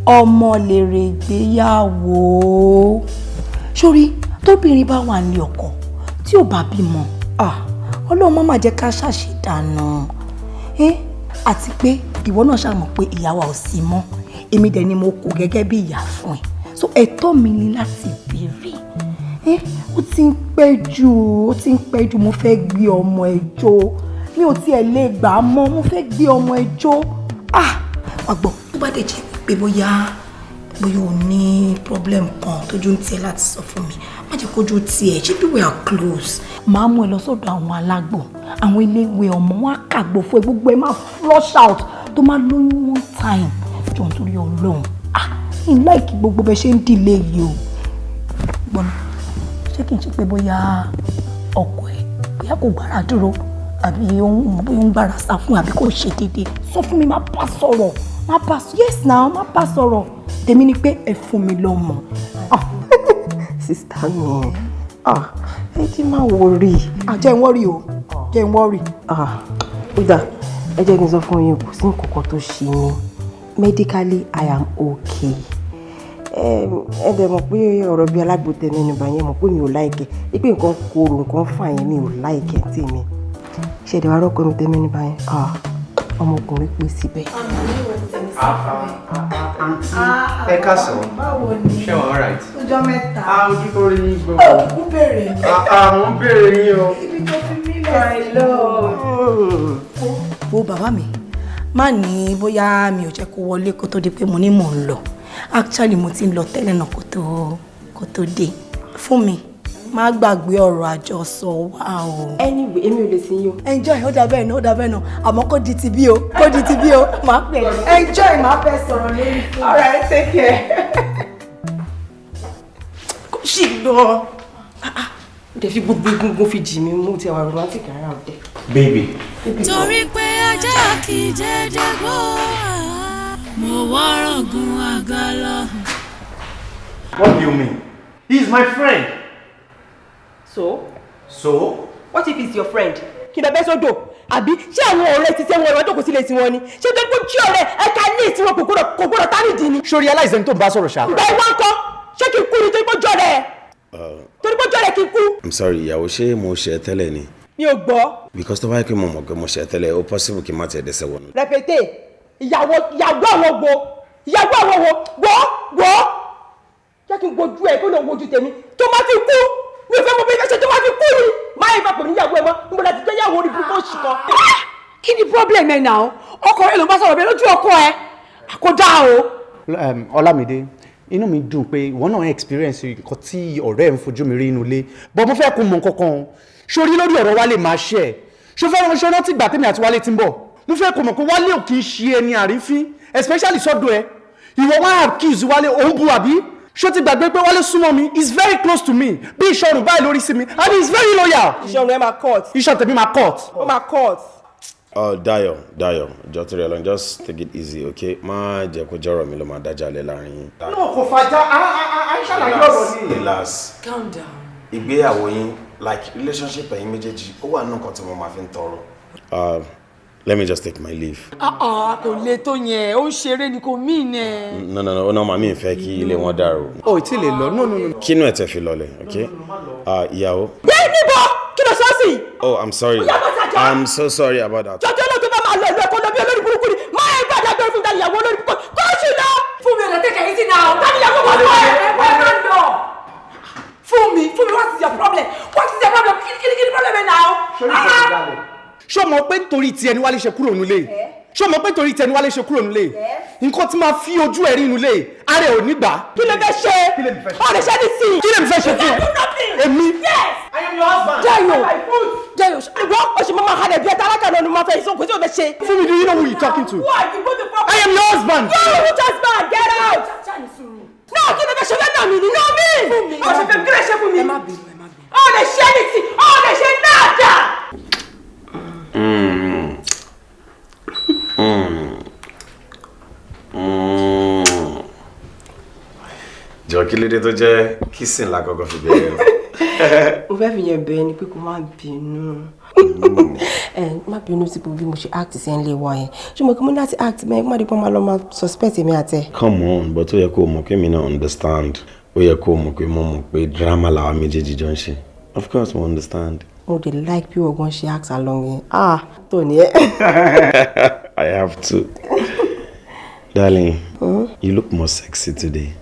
Ọmọ lèrè ìgbéyàwó. Sórí tóbìnrin bá wà ní ọkọ tí ò bá bímọ, ah, Ọlọ́run má má jẹ́ ká ṣàṣìdànù. Àti pé ìwọ náà ṣàmọ̀ pé ìyá wa ò sí mọ́, èmi dẹ̀ ni mo kù gẹ́gẹ́ bí ìyá fún ẹ, so ẹ̀tọ́ mi ni láti béèrè. Ó ti ń pẹ́ jù, ó ti ń pẹ́ jù. Mo fẹ́ gbé ọmọ ẹ jó, mi ò tiẹ̀ lè gbà á mọ́. Mo fẹ́ gbé ọmọ ẹ jó. Ah, wà gbọ́, tó bá dẹ̀ jẹ́ pé bóyá o ní problem kan tójú ń tiẹ̀ láti sọ fún mi, má jẹ́ kójú tiẹ̀ ṣé bí we are close. Màá mú ẹ lọ sọ́dọ̀ àwọn alágbò, àwọn iléèwé ọmọ, wọn á kàgbò fún ẹ, gbogbo ẹ máa flush out, tó máa lóyún one time. Jọ, nítorí Ọlọ́run, ah, Mi like gbogbo bẹ ṣe ń delay yìí o. Gbọ́n, ṣé kí n ṣe pé bóyá ọkọ ẹ̀ bóyá kò gbára dúró àbí ó ń bóyá ó ń gbára sá fún àbí kò ṣe déédéé? Sọ fún mi, má bá sọ̀rọ̀, má bá, yes now, má bá sọ̀rọ̀. Tèmi ni pé ẹ fún mi lọ́mọ. Sister mi, ah, ẹ ti máa worry. Ah, jẹ́ n worry o, jẹ́ n worry. Ah, ó dáa, ẹ jẹ́ kí n sọ fún yín, kò sí nǹkan kan tó ṣe mí. Medically, I am okay. Ẹ dẹ̀ mọ̀ pé ọ̀rọ̀ bíi alágbòtẹ́ mẹ́nuba yẹn, mọ̀ pé mi ò like ẹ̀ pé nǹkan korò, nǹkan fà yẹn, mi ò like ẹ̀ tèmi. Ṣé ẹ̀dẹ̀ wá rọ́kọ mi tẹ́ mẹ́nuba yẹn? Ah, ọmọkùnrin pé síbẹ̀. Ẹ káàsán. Báwo ni? Ṣé wọn alright? Ọjọ́ mẹ́ta. A ojú tó rí yín gbogbo. Ó kúkú béèrè. Àmọ́ ń béèrè yín o. Ibi tó fi mí lẹ̀ sí. Wo bàbá mi, má ní bóyá mi ò jẹ́ kó wọlé kó tó di pé mo ní mò ń lọ. Actually, mo ti ń lọ tẹ́lẹ̀ náà kó tó dé. Fún mi, má gbàgbé ọ̀rọ̀ àjọsọ wa o. Anyway, èmi ò lè sin yín o. Enjoy, ó dà bẹ́ẹ̀ náà, ó dà bẹ́ẹ̀ náà. Àmọ́ kó di ti bí o, kó di ti bí o, máa pè é. Enjoy, máa fẹ́ sọ̀rọ̀ lórí fún. All right, take care. Kò sì lọ. Ó dẹ̀ fi gbogbo egungun fi jì mí mú ti àwọn romantic ara ọ̀dẹ̀. Baby. Torí pé ajá kì í jẹ́jẹ́ gbó, mo wọ́rọ̀ gun àga lọ. What do you mean? He is my friend. So? So? What if he's your friend? Kí n bẹ bẹ́ sódò, àbí ṣé àwọn ọ̀rẹ́ ti tẹ́ wọn ọ̀rẹ́ jókòó sílé tiwọn ni? Ṣé tó kó jí ọ̀rẹ́ ẹ̀ka ní tiwọn kò gbọ́dọ̀ tánìdì ni? Ṣó realize ẹni tó ń bá sọ̀rọ̀ ṣá? Ìgbà ìwà ńkọ́? Ṣé kí n kú ni torí pé jọ́ rẹ̀? Torí pé jọ́ rẹ̀ kí n kú? I'm sorry, ìyàwó, ṣé mo ṣe tẹ́lẹ̀ ni? Mi ò gbọ́. Because tó bá yẹ kí mo mọ̀ pé mo ṣe tẹ́lẹ̀, ó possible kí n má tiẹ̀ dẹ́sẹ̀ wọnú. Rẹpẹtẹ, ìyàwó, ìyàwó àwọn wo? Ìyàwó àwọn wo? Gbọ́ gbọ́. Jẹ́ kí n wojú ẹ̀ kó lè wojú tèmi. Tó má fi kú, mi ò fẹ́ mọ bí ẹ ṣe tó má fi kú ni. Má yẹ fẹ́ pè ní ìyàwó ẹ mọ́, níbo la ti jẹ́ ìyàwó orí burúkú òṣì kan. Kí ni problem ẹ náà? Ọkọ rẹ ló ń bá sọ̀rọ̀ bẹ́ẹ̀ lójú ọkọ ẹ, kò dáa o. Ọlámídé, inú mi dùn pé ìwọ náà experience nǹkan tí ọ̀rẹ́ ẹ̀ ń fojú mi rí inú ilé, but mo fẹ́ kó mọ nǹkan kan sórí lórí ọ̀rọ̀ Wálé máa ṣe ẹ̀. Ṣó fẹ́ ránṣẹ́ rántí ìgbà tèmi àti Wálé ti ń bọ̀? Mo fẹ́ kó mọ̀ pé Wálé ò kì í ṣe ẹni àrífín, especially sọ́dọ̀ ẹ. Ìwọ wá accuse Wálé, òun bu, àbí ṣó ti gbàgbé pé Wálé súnmọ́ mi? He is very close to me, bí ìṣọ̀rùn báyìí lórí sí mi, and he is very loyal. Ìṣọ̀rùn ẹ máa cut. Iṣan tèmi máa cut. Ó máa cut. Oh, Dayo, Dayo, jọ̀ọ́ torí Ọlọ́run, just take it easy, okay? Má jẹ́ kó jọ́rọ̀ mi ló máa dájà lé láàrin yín. No, kò fàjà, á ń ṣàlàyé ọ̀rọ̀ ni. Relax. Calm down. Ìgbéyàwó yín, like relationship ẹ̀yin méjèèjì, ó wà nínú nǹkan tí mo máa fi ń tọrọ. Let me just take my leave. Ah ah, kò le tó yẹn, ó ń ṣeré ni, kò mí ní. No, no, no, ó náà màmí ń fẹ́ kí ilé wọn dàrú. O ì tí lè lọ, no, no, no. Kínú ẹ̀ tẹ̀ fi lọlẹ̀, okay? Ìyàwó. Yé, níbo? Kí ló sọ sí? Oh, I'm sorry. I'm so sorry about that. Jọjọ́ náà, tó bá máa lọ ìlú ẹ̀kọ́ lọ bí olórí burúkú ni, máa ẹ gbàdá gbẹrù fún ìyàwó olórí burúkú kó sì lọ. Fún mi, ọ̀dọ̀ take it easy now. Tani ìyàwó wọn lọ ẹ? Ẹ má lọ. Fún mi, fún mi, what is your problem? What is your problem? Kí kí kí ni problem ẹ now? Ṣé o mọ̀ pé nítorí tiẹ̀ ni Wálé ṣe kúrò nílé? Ṣé o mọ̀ pé nítorí tiẹ̀ ni Wálé ṣe kúrò nílé? Nǹkan tí máa fi ojú ẹ̀ rí nílé, ara ẹ̀ ò ní gbà. Kí ló fẹ́ ṣe? Kí lèmi fẹ́ ṣe? Ọ̀ lè ṣe ní sí. Kí lèmi fẹ́ ṣe fún ẹ? Èmi. Yes. I am your husband. Dayo, Dayo, Ìwọ o sì máa halẹ̀ bí ẹ tálákà náà ni mo máa fẹ́ ìsọ̀kò tí o fẹ́ ṣe. Fúnmi, do you know who you talking to? Who are you? Go to fuck. I am your husband. You, which husband? Get out. No, kí ló fẹ́ ṣe? Fẹ́ nà mí ni? Nà mí. Ó ṣe fẹ́, kí ló ṣe fún mi? Ẹ má bínú, ẹ má bínú. Ó lè ṣe ní tí, ó lè ṣe náà. Jọ, kí lédè tó jẹ́ kissing lákọ̀ọ́kọ́ fi bẹ̀rẹ̀ o? Mo fẹ́ fi yẹn bẹ̀ ẹ́ ni pé kó má bínú. Ẹ má bínú sí bí mo ṣe act sí ẹ̀ ń lé wa yẹn. Ṣé mo kí mo ní láti act bẹ́ẹ̀ kó má di pé wọ́n máa lọ máa suspect èmi àtẹ. Come on, but ó yẹ kó o mọ̀ pé mi náà understand. Ó yẹ kó o mọ̀ pé mo mọ̀ pé drama làwa méjèèjì jọ ń ṣe. Of course mo understand. Mo dey like bí ọgbọ́n ṣe act along yẹn. Ah, tó ní ẹ. I have to. Darling, you look more sexy today.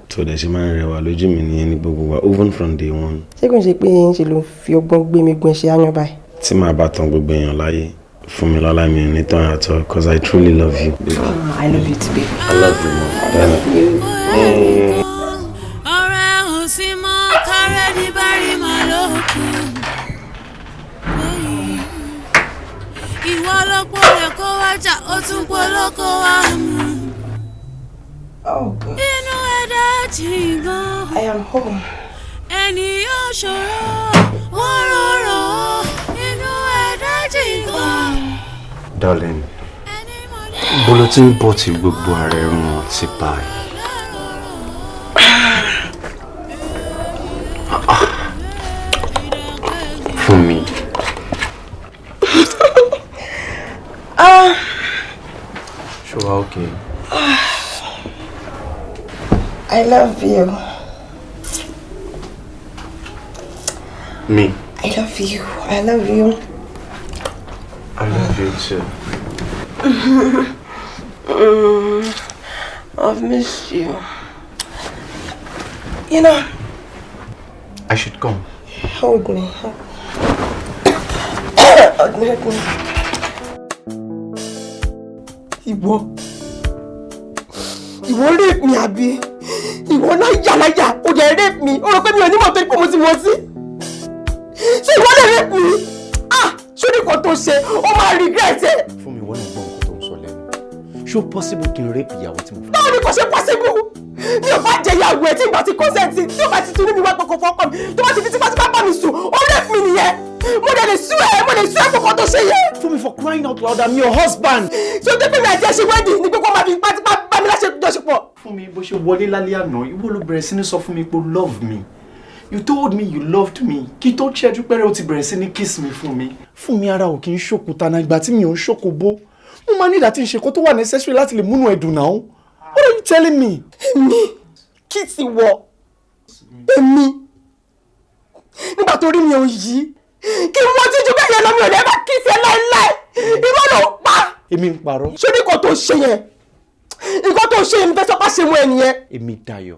Tó dẹ̀ ṣe máa ń rẹwà lójú mi nìyẹn ní gbogbo wa, even from day one. Ṣé kò ń ṣe pé ń ṣe ló ń fi ọgbọ́n gbé mi gun ẹṣin áyán báyìí? Tí màá bá tán gbogbo èèyàn láyé, fún mi lọ́lá, mi ò ní tán àtọ́, cause I truly love you, baby. Ah, I love you too, baby. I love you more. Darling. Ọ̀rẹ́ ò sí mọ́, kárẹ́ ní bárí màá ló kù. Ìwọ ló pọ̀lẹ̀ kó wájà, ó tún polóko wá mú. Oh God. Inú ẹ̀dá jìn gan. I am home. Ẹni yóò ṣòro, wọ́n rọrọ̀, inú ẹ̀dá jìn gan. Darling, bolo tí ń bọ̀ tí gbogbo ara ẹ̀rùn ti báyìí. Fún mi. Ṣé wàá okay? I love you. Me? I love you. I love you. I love you too. I've missed you. You know. I should come. Hold me. Hold me. Hold me. Ìwọ. Ìwọ rape mi àbí? Ìwọ náà yàláyà, ó dẹ̀ rape mi. Ó rò pé mi ò ní mọ̀ torí pé mo ti wọ́n sí. Ṣé ìwọ lè rape mi? Ah! Ṣé ní nǹkan tó ṣe? Ó máa regret ẹ̀. Fún mi, wọ́n náà gbọ́ nǹkan tó ń sọ lẹ́nu. Ṣé ó possible kí n rape ìyàwó tí mo fẹ́? Báwo ni kò ṣe possible? Mi ò bá jẹ ìyàwó ẹ̀ tí ìgbà tí consent tí ó bá ti tún ní mi wá pé kò fọ́kọ mi. Tó bá ti fi tipátipá bá mi sùn, ó rape mi nìyẹn. Mo dẹ̀ lè sú ẹ, mo lè sú ẹ fún nǹkan tó ṣe yẹn. Fún mi, for crying out loud, I'm your husband. Ṣé o dé pé mi àti ẹ ṣe wedding ni pé kó máa fi tipátipá bá mi láṣepọ̀? Fún mi, bó ṣe wọlé lálẹ́ àná, ìwọ ló bẹ̀rẹ̀ sí ní sọ fún mi pé o love me. You told me you loved me. Kí tó ṣẹ́jú pẹ́rẹ́ o ti bẹ̀rẹ̀ sí ní kiss mi fún mi. Fún mi, ara ò kì í ṣòkúta náà, ìgbà tí mi ò ń ṣòkò bó. Mo máa ní ìdá tí ń ṣe kó tó wà necessary láti lè múnú ẹ̀dùn náà. What are you telling me? Èmi kí ti wọ. Èmi. Nígbà tó rí mi ò yí. Kí wọ́n ti ju bẹ́ẹ̀ yẹn lọ, mi ò lè bá kí ti ẹ láéláé. Irọ́ ló ń pa. Èmi ń parọ́. Ṣé ní nǹkan tó ṣe yẹn? Nǹkan tó ṣe yẹn mi fẹ́ sọ pé ṣe mú ẹ nìyẹn. Èmi Dayọ̀.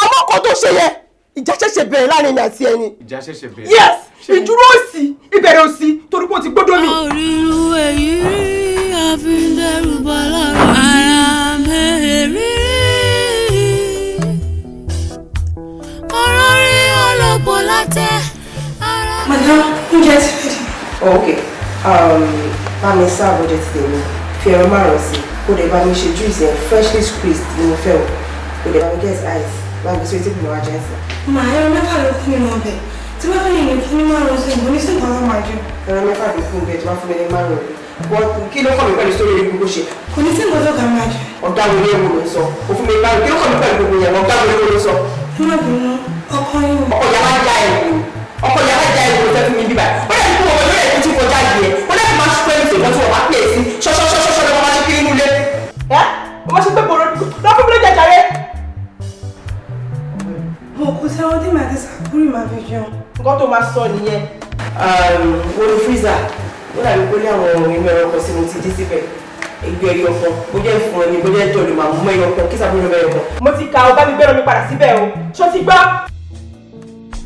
Àmọ́ nǹkan tó ṣe yẹn, ìjà ṣẹ̀ṣẹ̀ bẹ̀rẹ̀ láàrin mi àti ẹni. Ìjà ṣẹ̀ṣẹ̀ bẹ̀rẹ̀. Yes, ìdúró òsì, ìbẹ̀rẹ̀ òsì, torí pé o ti gbọ́dọ̀ mi. Onírú èyí rí àfi ń dẹ́rù bà lára. Ara mẹ́rìírí. Ọ̀rọ̀ rí ọlọ́pọ̀ látẹ̀. Madam, oúnjẹ ti ready. Oh, okay. Bá mi serve oúnjẹ ti tèmi. Fi ẹran márùn-ún sí. Kó dẹ̀ bá mi ṣe juice yẹn freshly squeezed ni mo fẹ́ o. Kó dẹ̀ bá mi get ice. Bá mi sọ etí kùnú wa jẹ́ sí. Mà, ẹran mẹ́fà ló kún nínú ọbẹ̀. Tí bá fẹ́ yìnbọn fún ní márùn-ún sí, mo ní sí nǹkan tó máa jẹ. Ẹran mẹ́fà ló kún bẹ́ẹ̀ tí wọ́n fún mi ní márùn-ún. Wọ́n kí ló kàn mí pẹ̀lú sórí orí gbogbo ṣe? Kò ní sí nǹkan tó kà máa jẹ. Ọ̀gá wo ni ewu ló ń sọ? O fún mi márùn-ún. Kí ló kàn mí pẹ̀lú gbogbo yẹn? Ọ̀gá wo ni ewu ló ń sọ? Ẹ má bínú, ọkọ yín. Ọkọ yàrá já ẹ̀wù. Ọkọ yàrá já ẹ̀wù ló fẹ́ fún mi bíbá. Ó dẹ̀ kí wọ́n lórí ẹ̀kú tí kọjá yìí ẹ̀. Ó dẹ̀ máa ṣe pé nǹkan tí wọ́n bá pè é sí. Ṣọ́ṣọ́ṣọ́ṣọ́ ló máa ṣe kiri inú ilé. Ẹ́ o máa ṣe pé bòrò lọ fún mi ló jẹjẹrẹ. Mo kò sẹ́wọ́n tí màá ti sàkúrì máa fi jẹun. Nǹkan tó máa sọ nìyẹn. Wo ni freezer? Ó dàbí pé ní àwọn inú ẹran kan sí mo ti dí síbẹ̀. Ìgbé ẹyọ kan, bó jẹ́ fún ẹni, bó jẹ́ jọ̀lù màá mú ẹyọ kan, kí sàbúrò mẹ́yọ kan. Mo ti ka ọ bá mi gbẹ́rọ mi padà síbẹ̀ o. Ṣó ti gbọ́?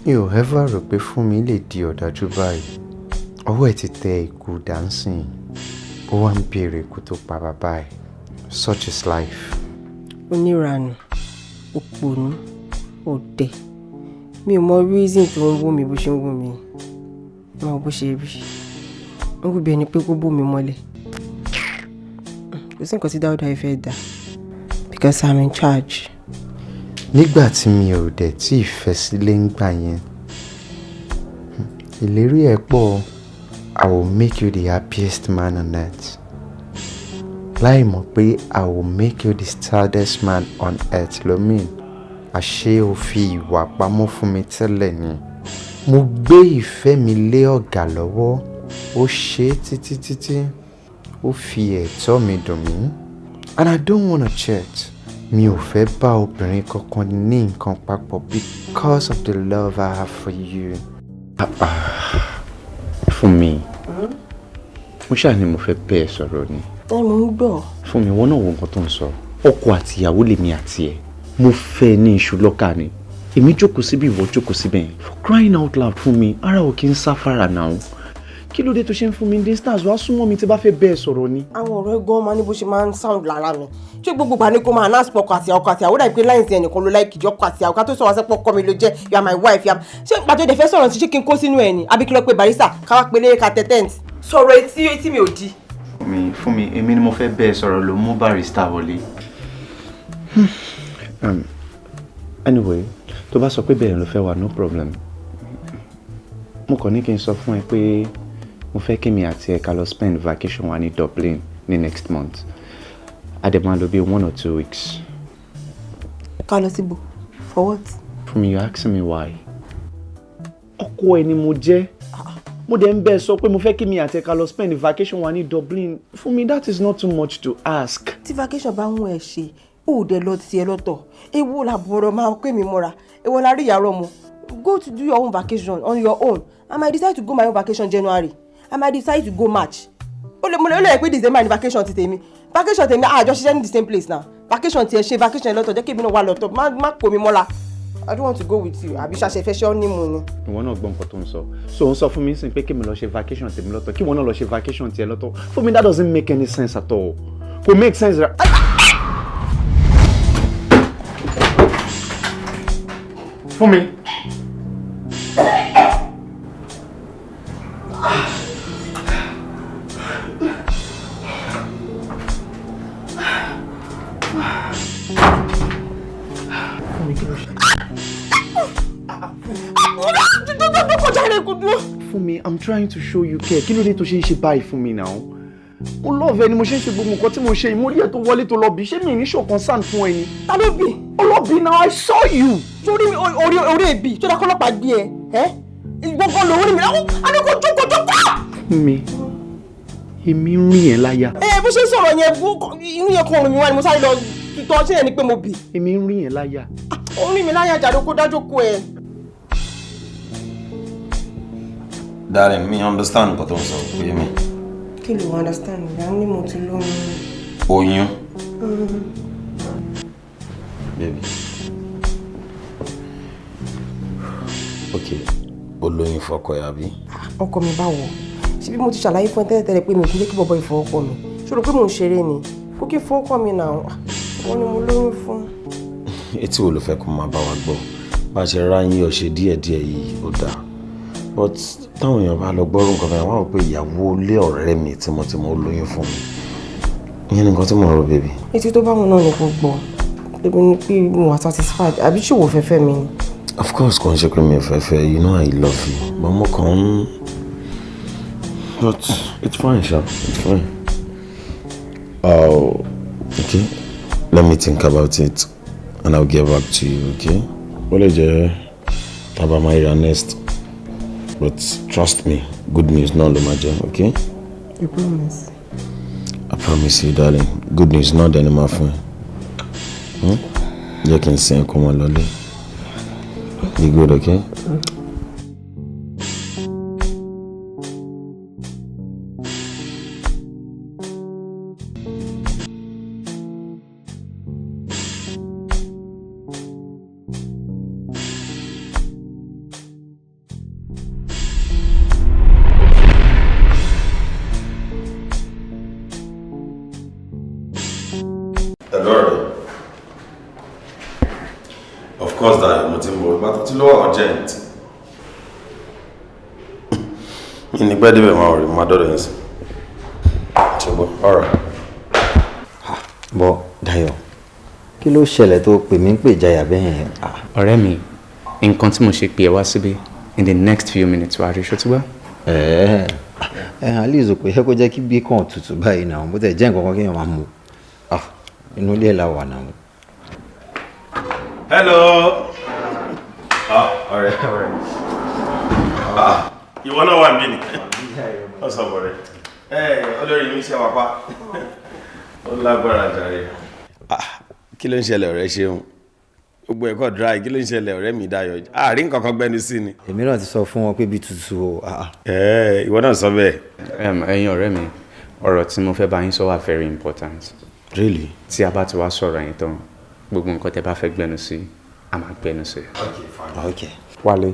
Mi ò ever rò pé Fúnmi lè di ọ̀dájú báyìí. Ọwọ́ ẹ̀ ti tẹ ikú dancing. Ó wá ń béèrè ikú tó pa bàbá ẹ̀. Such is life. Oníranù, òpònú, ọ̀dẹ̀. Mi ò mọ reason tó ń wò mí bó ṣe ń wò mí. Mo mọ bó ṣe rí. Ó wù bí ẹni pé kó bò mí mọ́lẹ̀. Kò sí nǹkan tí Dáúdà yìí fẹ́ dà. Because I'm in charge. Nígbà tí mi ò dẹ̀ tí ì fẹ́ sílé ń gbà yẹn, ìlérí ẹ̀ pọ̀. I will make you the happiest man on earth. Láì mọ̀ pé I will make you the saddest man on earth ló mean. Àṣé o fi ìwà pamọ́ fún mi tẹ́lẹ̀ ni. Mo gbé ìfẹ́ mi lé ọ̀gá lọ́wọ́. Ó ṣe é títí títí. Ó fi ẹ̀tọ́ mi dùn mí. And I don't wanna chat. Mi ò fẹ́ bá obìnrin kankan ní nǹkan papọ̀ because of the love I have for you. Fún mi, mo ṣáà ní mo fẹ́ bẹ́ẹ̀ sọ̀rọ̀ ni. Ẹ mò ń gbọ́. Fún mi, wọ́n náà wo nǹkan tó ń sọ. Ọkọ àti ìyàwó lèmi àti ẹ̀. Mo fẹ́ ní iṣu lọ́kà ni. Èmi jókòó síbi, ìwọ jókòó síbẹ̀ yẹn. For crying out loud, fún mi, ara ò kí ń sáfàrà náà. Kí ló dé tó ṣe ń fún mi distance? Wàá súnmọ́ mi tí bá fẹ́ bẹ́ẹ̀ sọ̀rọ̀ ni. Àwọn ọ̀rọ̀ gan máa ní bó ṣe máa ń sound lára mi. Ṣé gbogbo ìgbà ni kò máa announce ọkọ àti ọkọ àti àwọn? Dàbí pé láìsí ẹnìkan ló láìkì jọ ọkọ àti àwọn ká tó sọ wá sẹ́pọ̀ ọkọ mi ló jẹ́. You are my wife, you are. Ṣé ìgbà tó dẹ̀ fẹ́ sọ̀rọ̀ sí, ṣé kí n kó sínú ẹ̀ ni? Àbí kí lọ pé barrister ká wá pélé ká tẹ tent? Sọ̀rọ̀ etí etí mi ò di. Mi fún mi, èmi ni mo fẹ́ bẹ́ẹ̀ sọ̀rọ̀ ló mú barrister wọlé. Anyway, tó bá sọ pé bẹ́ẹ̀ ló fẹ́ wà, no problem. Mo kàn ní kí n sọ fún ẹ pé mo fẹ́ kí mi àti ẹ ká lọ spend vacation wa ní Dublin ní next month. A dẹ̀ máa lò bí 1 or 2 weeks. Ká lọ síbò? For what? Fúnmi, you asking me why? Ọkọ ẹ ni mo jẹ́. Mo dẹ̀ ń bẹ́ẹ̀ sọ pé mo fẹ́ kí mi àti ẹ ká lọ spend vacation wa ní Dublin. Fúnmi, that is not too much to ask. Tí vacation bá ń ẹ ṣe, ó dẹ̀ lọ tiẹ̀ lọ́tọ̀. Èwo làbọ̀rọ̀ máa pè mí mọ́ra? Èwo la rí ìyàrá ọmọ? Go to do your own vacation on your own. I might decide to go my own vacation January, I might decide to go March. Ó lè mo lè ó lè pé December ni vacation ti tèmi. Vacation tèmi, àjọ ṣiṣẹ́ ní the same place now. Vacation tiẹ̀, ṣe vacation lọ́tọ̀, jẹ́ kí èmi náà wà lọ́tọ̀. Má kó mi mọ́ra. I don't want to go with you. Àbí ṣàṣẹ fẹ́ ṣe ọ́ ní mu ni? Ìwọ náà gbọ́ nǹkan tó ń sọ. So ò ń sọ fún mi sìn pé kí mi lọ ṣe vacation tèmi lọ́tọ̀, kí ìwọ náà lọ ṣe vacation tiẹ̀ lọ́tọ̀. Fúnmi, that doesn't make any sense at all. Kò make sense. Fúnmi. Fúnmi, kí ló ṣe? Kọjá rẹ̀ kò dúró. Fúnmi, I'm trying to show you care. Kí ló dé tó ṣe ń ṣe báyìí fún mi now? Mo love ẹ ni mo ṣe ń ṣe gbogbo nǹkan tí mo ṣe yìí. Mo rí ẹ tó wọlé tó lọ bí. Ṣé mi ní show concern fún ẹ ni? Ta ló bì? Ó lọ bí now, I saw you. Sórí mi, orí orí èbì tó dákọ́ ọlọ́pàá gbé ẹ ẹ́ gbọ́ngàn lòún rí mi láwọn àdókò jókòó jókòó. Fúnmi, èmi ń rìn ẹ láyà. Ẹ bó ṣe ń sọ̀rọ̀ yẹn, inú yẹn kan òrùn mi wá ni mo sáré lọ tutọ́. Ṣé yẹn ni pé mo bì? Èmi ń rìn ẹ láyà. Ó rìn mí láyà jàdó, kó dájú kó ẹ. Darling, mi understand nǹkan tó ń sọ, kò yé mi. Kí ló understand? Ìyá ní mo ti lóyún. Oyún? Baby. Ok, o lóyún fọkọ ẹ, àbí? Ọkọ mi báwo? Ṣé bí mo ti ṣàlàyé fún ẹ tẹ́lẹ̀tẹ́lẹ̀ pé mi ò kí ń jẹ́ kí bọ̀bọ̀ ìfọwọ́kọ mi? Ṣòro pé mò ń ṣeré ni? Kó kí fọwọ́kọ mi náà, wọ́n ní mo lóyún fún. Etí wo ló fẹ́ kó máa bá wa gbọ́? Bá a ṣe ráyìn ọ̀ṣẹ́ díẹ̀díẹ̀ yìí, ó dáa. But táwọn èèyàn bá lọ gbọ́rùn nǹkan fẹ́, wọ́n á rò pé ìyàwó ilé ọ̀rẹ́ mi tímọ́tímọ́ ó lóyún fún mi. Ìyẹn ni nǹkan tí mò ń rò, baby. Etí tó bá wọn náà ni kò gbọ́. Ebi ni pé mo wà satisfied, àbí ṣòwò fẹ́fẹ́ mi ni? Of course, kò ń ṣe pé mi ò fẹ́ fẹ́, you know I love you. But mo kàn ń, but it's fine, sha, it's fine. Oh, okay. Let me think about it and I'll get back to you, okay? Ó lè jẹ́ tábà máa ríra next. But trust me, good news náà ló máa jẹ́, okay? You promise? I promise you, darling. Good news náà dẹni máa fún ẹ. Jẹ́ kí n sin ẹ̀kọ́ mọ́ lọlé. Be good, okay? Mm. Hello, ọ̀rẹ́. Of course, darling, mo ti ń bọ̀. Ìgbà tó ti lọ́wọ́ urgent. Mi ní pẹ́ débẹ̀, máa rí, máa dọ́dọ̀ yín sí. Ṣùgbọ́n, alright. Bọ́ Dayọ̀, kí ló ṣẹlẹ̀ tó pè mí ń pè jayà bẹ́ẹ̀ yẹn? Ọ̀rẹ́ mi, nǹkan tí mo ṣe pè ẹ́ wá síbí, in the next few minutes wàá rí ṣó ti wá. Ẹ ẹ, at least kò yẹ kó jẹ́ kí bí kàn tutù báyìí náà, bó tẹ̀ jẹ́ nǹkan kan kéèyàn máa mú. Ah, inú ilé ẹ̀ la wà náà. Hello. Ah, ọ̀rẹ́, ọ̀rẹ́. Ah, ìwọ náà wà níbí ni. Ó sọ bọ̀rẹ̀. Ẹ olórí mi, ṣe wà pa. Ó lágbára jàre. Ah, kí ló ń ṣẹlẹ̀, ọ̀rẹ́? Ṣeun. Gbogbo ẹ̀kọ́ dry, kí ló ń ṣẹlẹ̀, ọ̀rẹ́ mi Dayọ̀? Àárín nǹkan kan gbẹ́nu sí ni. Èmi náà ti sọ fún wọn pé bí tutù o. Ah. Ẹ ìwọ náà sọ bẹ́ẹ̀. Ẹ̀yin ọ̀rẹ́ mi, ọ̀rọ̀ tí mo fẹ́ bá yín sọ wà very important. Really? Tí a bá ti wá sọ̀rọ̀ yẹn tán, gbogbo nǹkan tẹ́ bá fẹ́ gbẹ́nu sí, a máa gbẹ́nu sí. Okay, fine. Okay. Wálé,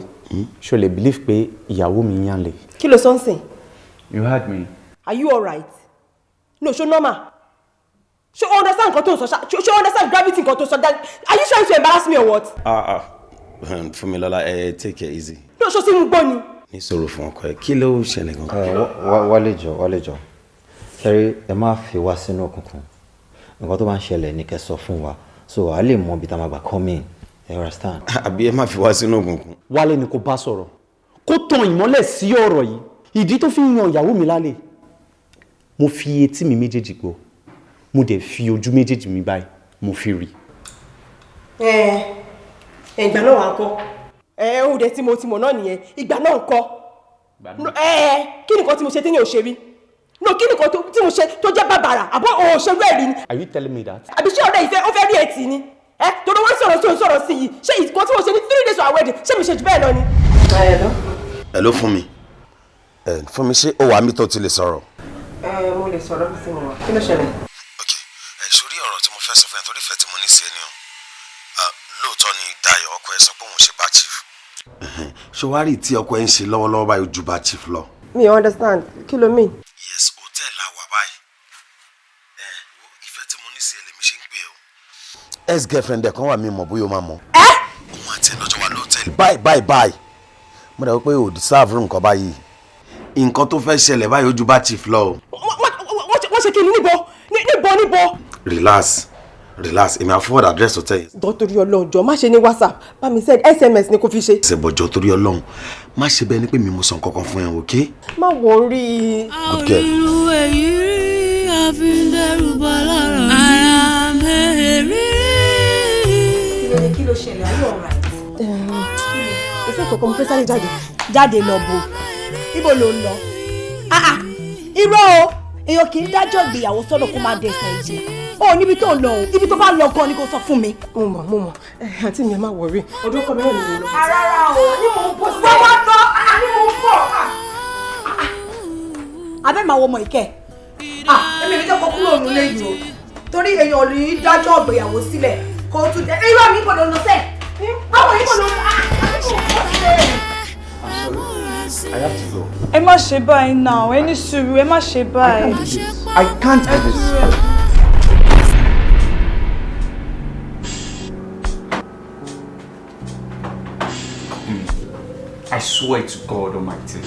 ṣo lè believe pé ìyàwó mi ń yàn lè? Kí ló sọ ń sìn? You heard me. Are you alright? No, ṣó normal? Ṣé o understand nǹkan tó ń sọ ṣá? Ṣé o understand gravity nǹkan tó ń sọ? Are you trying to embarrass me or what? Ah ah, Fúnmilọ́lá, ẹ take it easy. No, ṣó sí mu gbọ́ ni? Ní sọ̀rọ̀ fún ọkọ ẹ, kí ló ṣẹlẹ̀ gan? Ẹ wálé jọ, wálé jọ. Ṣẹ́rí, ẹ má fi wá sínú òkùnkùn. Nǹkan tó bá ń ṣẹlẹ̀ ní kẹ́ sọ fún wa. So a lè mọ ibi tá a máa gbà come in, you understand? Àbí ẹ má fi wá sínú òkùnkùn. Wálé ni kò bá sọ̀rọ̀, kó tan ìmọ́lẹ̀ sí ọ̀rọ̀ yìí. Ìdí tó fi ń yan ìyàwó mi lálẹ́, mo fi etí mi méjèèjì gbọ́, mo dẹ̀ fi ojú méjèèjì mi báyìí mo fi rí. Ẹ ìgbà náà wà ń kọ́ ẹ ó dẹ tí mo ti mọ̀ náà nìyẹn. Ìgbà náà ń kọ́ ẹ, kí nìkan tí mo ṣe tí ní ò ṣe rí? No, kí nìkan tí mo ṣe tó jẹ́ bàbàrà àbọ̀ òṣèlú ẹ̀rí ni? Are you telling me that? Àbí ṣé ọ̀rẹ́ ìfẹ́ ó fẹ́ rí ẹtì ni ẹ torí wọ́n sọ̀rọ̀ sí òun sọ̀rọ̀ sí yìí? Ṣé ìkan tí mo ṣe ní 3 days of our wedding, ṣé mi ṣe jù bẹ́ẹ̀ lọ ni? Ẹ ló fún mi, ẹ fún mi. Ṣé ó wà mí tó ti lè sọ̀rọ̀? Ẹ mo lè sọ̀rọ̀ bí sí mo wà. Kí ló ṣẹlẹ̀? Ẹ sórí ọ̀rọ̀ tí mo fẹ́ sọ fún ẹ, torí ìfẹ́ tí mo ní sí ẹ ni o. Lóòótọ́ ni Dayọ̀ ọkọ ẹ sọ pé òun ṣe bá chief. Ṣé wàá rí tí ọkọ ẹ ń ṣe lọ́wọ́lọ́wọ́ báyìí ju bá chief lọ? Mi ò understand. Kí ló mean? Yes, hotel la wà báyìí. Ẹ wo, ìfẹ́ tí mo ní sí ẹ lèmi ṣe ń pè ẹ́ o. Ex girlfriend ẹ̀ kan wà, mí mọ̀ bóyá o máa mọ̀. Òun àti ẹ̀ lọ́jọ́ wà lóòtẹ́ẹ̀lì báyìí báyìí báyìí. Mo dàgbé pé o deserve nǹkan báyìí. Nǹkan tó fẹ́ ṣẹlẹ̀ báyìí ó ju bá chief lọ o. Wọ́n ṣe kí ni? Níbo níbo níbo? Relax, relax. Èmi á forward address hotel yẹn. Jọ, torí Ọlọ́run, jọ, má ṣe ní WhatsApp, bá mi send SMS ni kò fi ṣe. Ṣèbọ̀jọ́, torí Ọlọ́run, má ṣe bẹ́ẹ̀ ni pé mi mo sọ nǹkan kan fún ẹ, ok? Má worry. Good girl. Irú èyí rí àfi ń dẹ́rù bọ́ lọ́rọ̀ ara mẹ́rìírí. Kí ló ṣẹlẹ̀? Are you alright? Ìfẹ́ kọ̀ọ̀kan, mo fẹ́ sáré jáde. Jáde lọ bo? Ibo ló ń lọ? Ah ah, irọ́ o. Èèyàn kì í dájọ́ ìgbéyàwó sọ́dọ̀ kó má dẹ̀sẹ̀ ìjì o. Níbi tó ń lọ o, ibi tó bá lọ gan ni kò sọ fún mi. Mo mọ̀, mo mọ̀. Àǹtí mi, ẹ má worry. Ọdún ọkọ mi náà ni mo lọ. Rárá o, ní mò ń bọ̀ sí. Wọ́n wá tọ́ ní mò ń bọ̀. Abẹ́ máa wọ ọmọ ìkẹ́. Èmi ní jẹ́ kó kúrò nílé yìí o, torí èèyàn ò ní dájọ́ ìgbéyàwó sílẹ̀ kó tún jẹ́ irọ́ mi. Kò ló lọ sẹ́ẹ̀ báwo yìí kò lọ. I have to go. Ẹ má ṣe báyìí náà, ẹ ní sùúrù, ẹ má ṣe báyìí. I can't do this. I can't do this. I swear to God Almighty,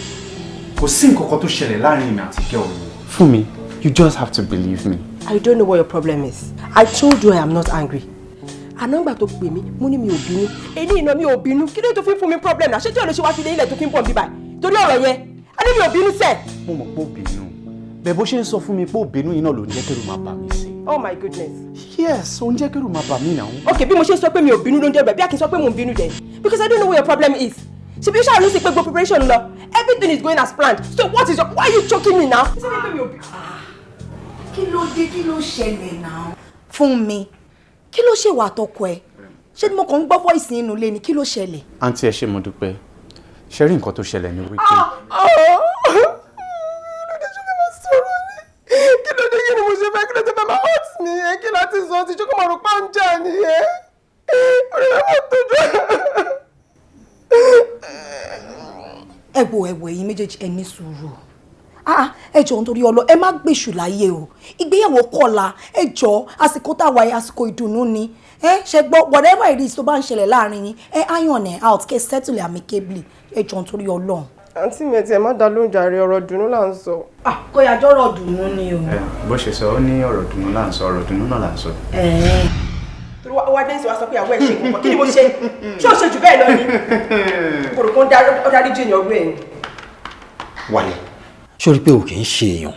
kò sí nǹkan kan tó ṣẹlẹ̀ láàrin èmi àti girl yìí. Fúnmi, you just have to believe me. I don't know what your problem is. I told you I am not angry. Àná ìgbà tó pè mí, mo ní mi ò bínú. Èyí iná mi ò bínú. Kí ló tó fi ń fún mi problem náà? Ṣé tí ọ̀nà ṣe wá fi lé ilẹ̀ tó fi ń bọ̀ bíbá? Torí ọ̀rọ̀ yẹn, a ní mi ò bínú sẹ̀. Mo mọ̀ pé ó bínú. Bẹ́ẹ̀ bó ṣe ń sọ fún mi pé ó bínú yìí náà ló ń jẹ́ kẹ́rù máa bà mí sí. Oh my goodness. Yes, ó ń jẹ́ kẹ́rù máa bà mí náà. Okay, bí mo ṣe ń sọ pé mi ò bínú ló ń jẹ́ bẹ́ẹ̀, bí a kì í sọ pé mò ń bínú dẹ̀. Because I don't know what your problem is. Ṣebí ó ṣàlùsí sí pé gbogbo preparation lọ. Everything is going as planned. So what is your, why are you choking me now? Ṣé pé mi ò bínú? Kí ló dé? Kí ló ṣẹlẹ̀ náà? Fún mi, kí ló ṣe wà tọkọ ẹ? Ṣé mo kàn ń gbọ́ voice nínú ilé ni? Kí ló ṣẹlẹ̀? Àǹtí, ẹ ṣé, mo dúpẹ́. Ṣe rí nǹkan tó ṣẹlẹ̀ ní wípé. Kí ló dé? Kí ni mo ṣe fẹ́? Kí ló dé fẹ́ máa hurt mi ẹ? Kí láti sọ ti ṣé kó máa rò pa ń jà nìyẹn? Orí rẹ̀ máa tójú. Ẹ wo, ẹ wo, ẹ̀yin méjèèjì, ẹ ní sùúrù. Ah, ẹ jọ̀ọ́, nítorí ọlọ, ẹ má gbèsù láyé o. Ìgbéyàwó kọ̀la. Ẹ jọ̀ọ́, àsìkò tá a wáyé, àsìkò ìdùnnú ni. Ẹ ṣe gbọ́, whatever it is tó bá ń ṣẹlẹ̀ láàrin yín, ẹ iron ẹ out, kẹ́ settle amicably. Ẹ jọ̀ọ́, nítorí Ọlọ́run. Àǹtí mi, ẹ tiẹ̀ má dá lóúnjẹ àárẹ̀, ọ̀rọ̀ dùnú là ń sọ. Kó yàjọ́rọ̀ dùnnú ni o. Bó ṣe sọ, ó ní ọ̀rọ̀ dùnú là ń sọ, ọ̀rọ̀ dùnú náà là ń sọ. Torí wá dé sí wa sọ pé àwọn ẹ̀ ṣe nǹkan. Kí ni mo ṣe? Ṣé o ṣe jù bẹ́ẹ̀ lọ ni? Kòròkó ń darí jìnnà ọgbẹ́ ẹ̀. Wálé, ṣé o rí i pé o kì í ṣe èèyàn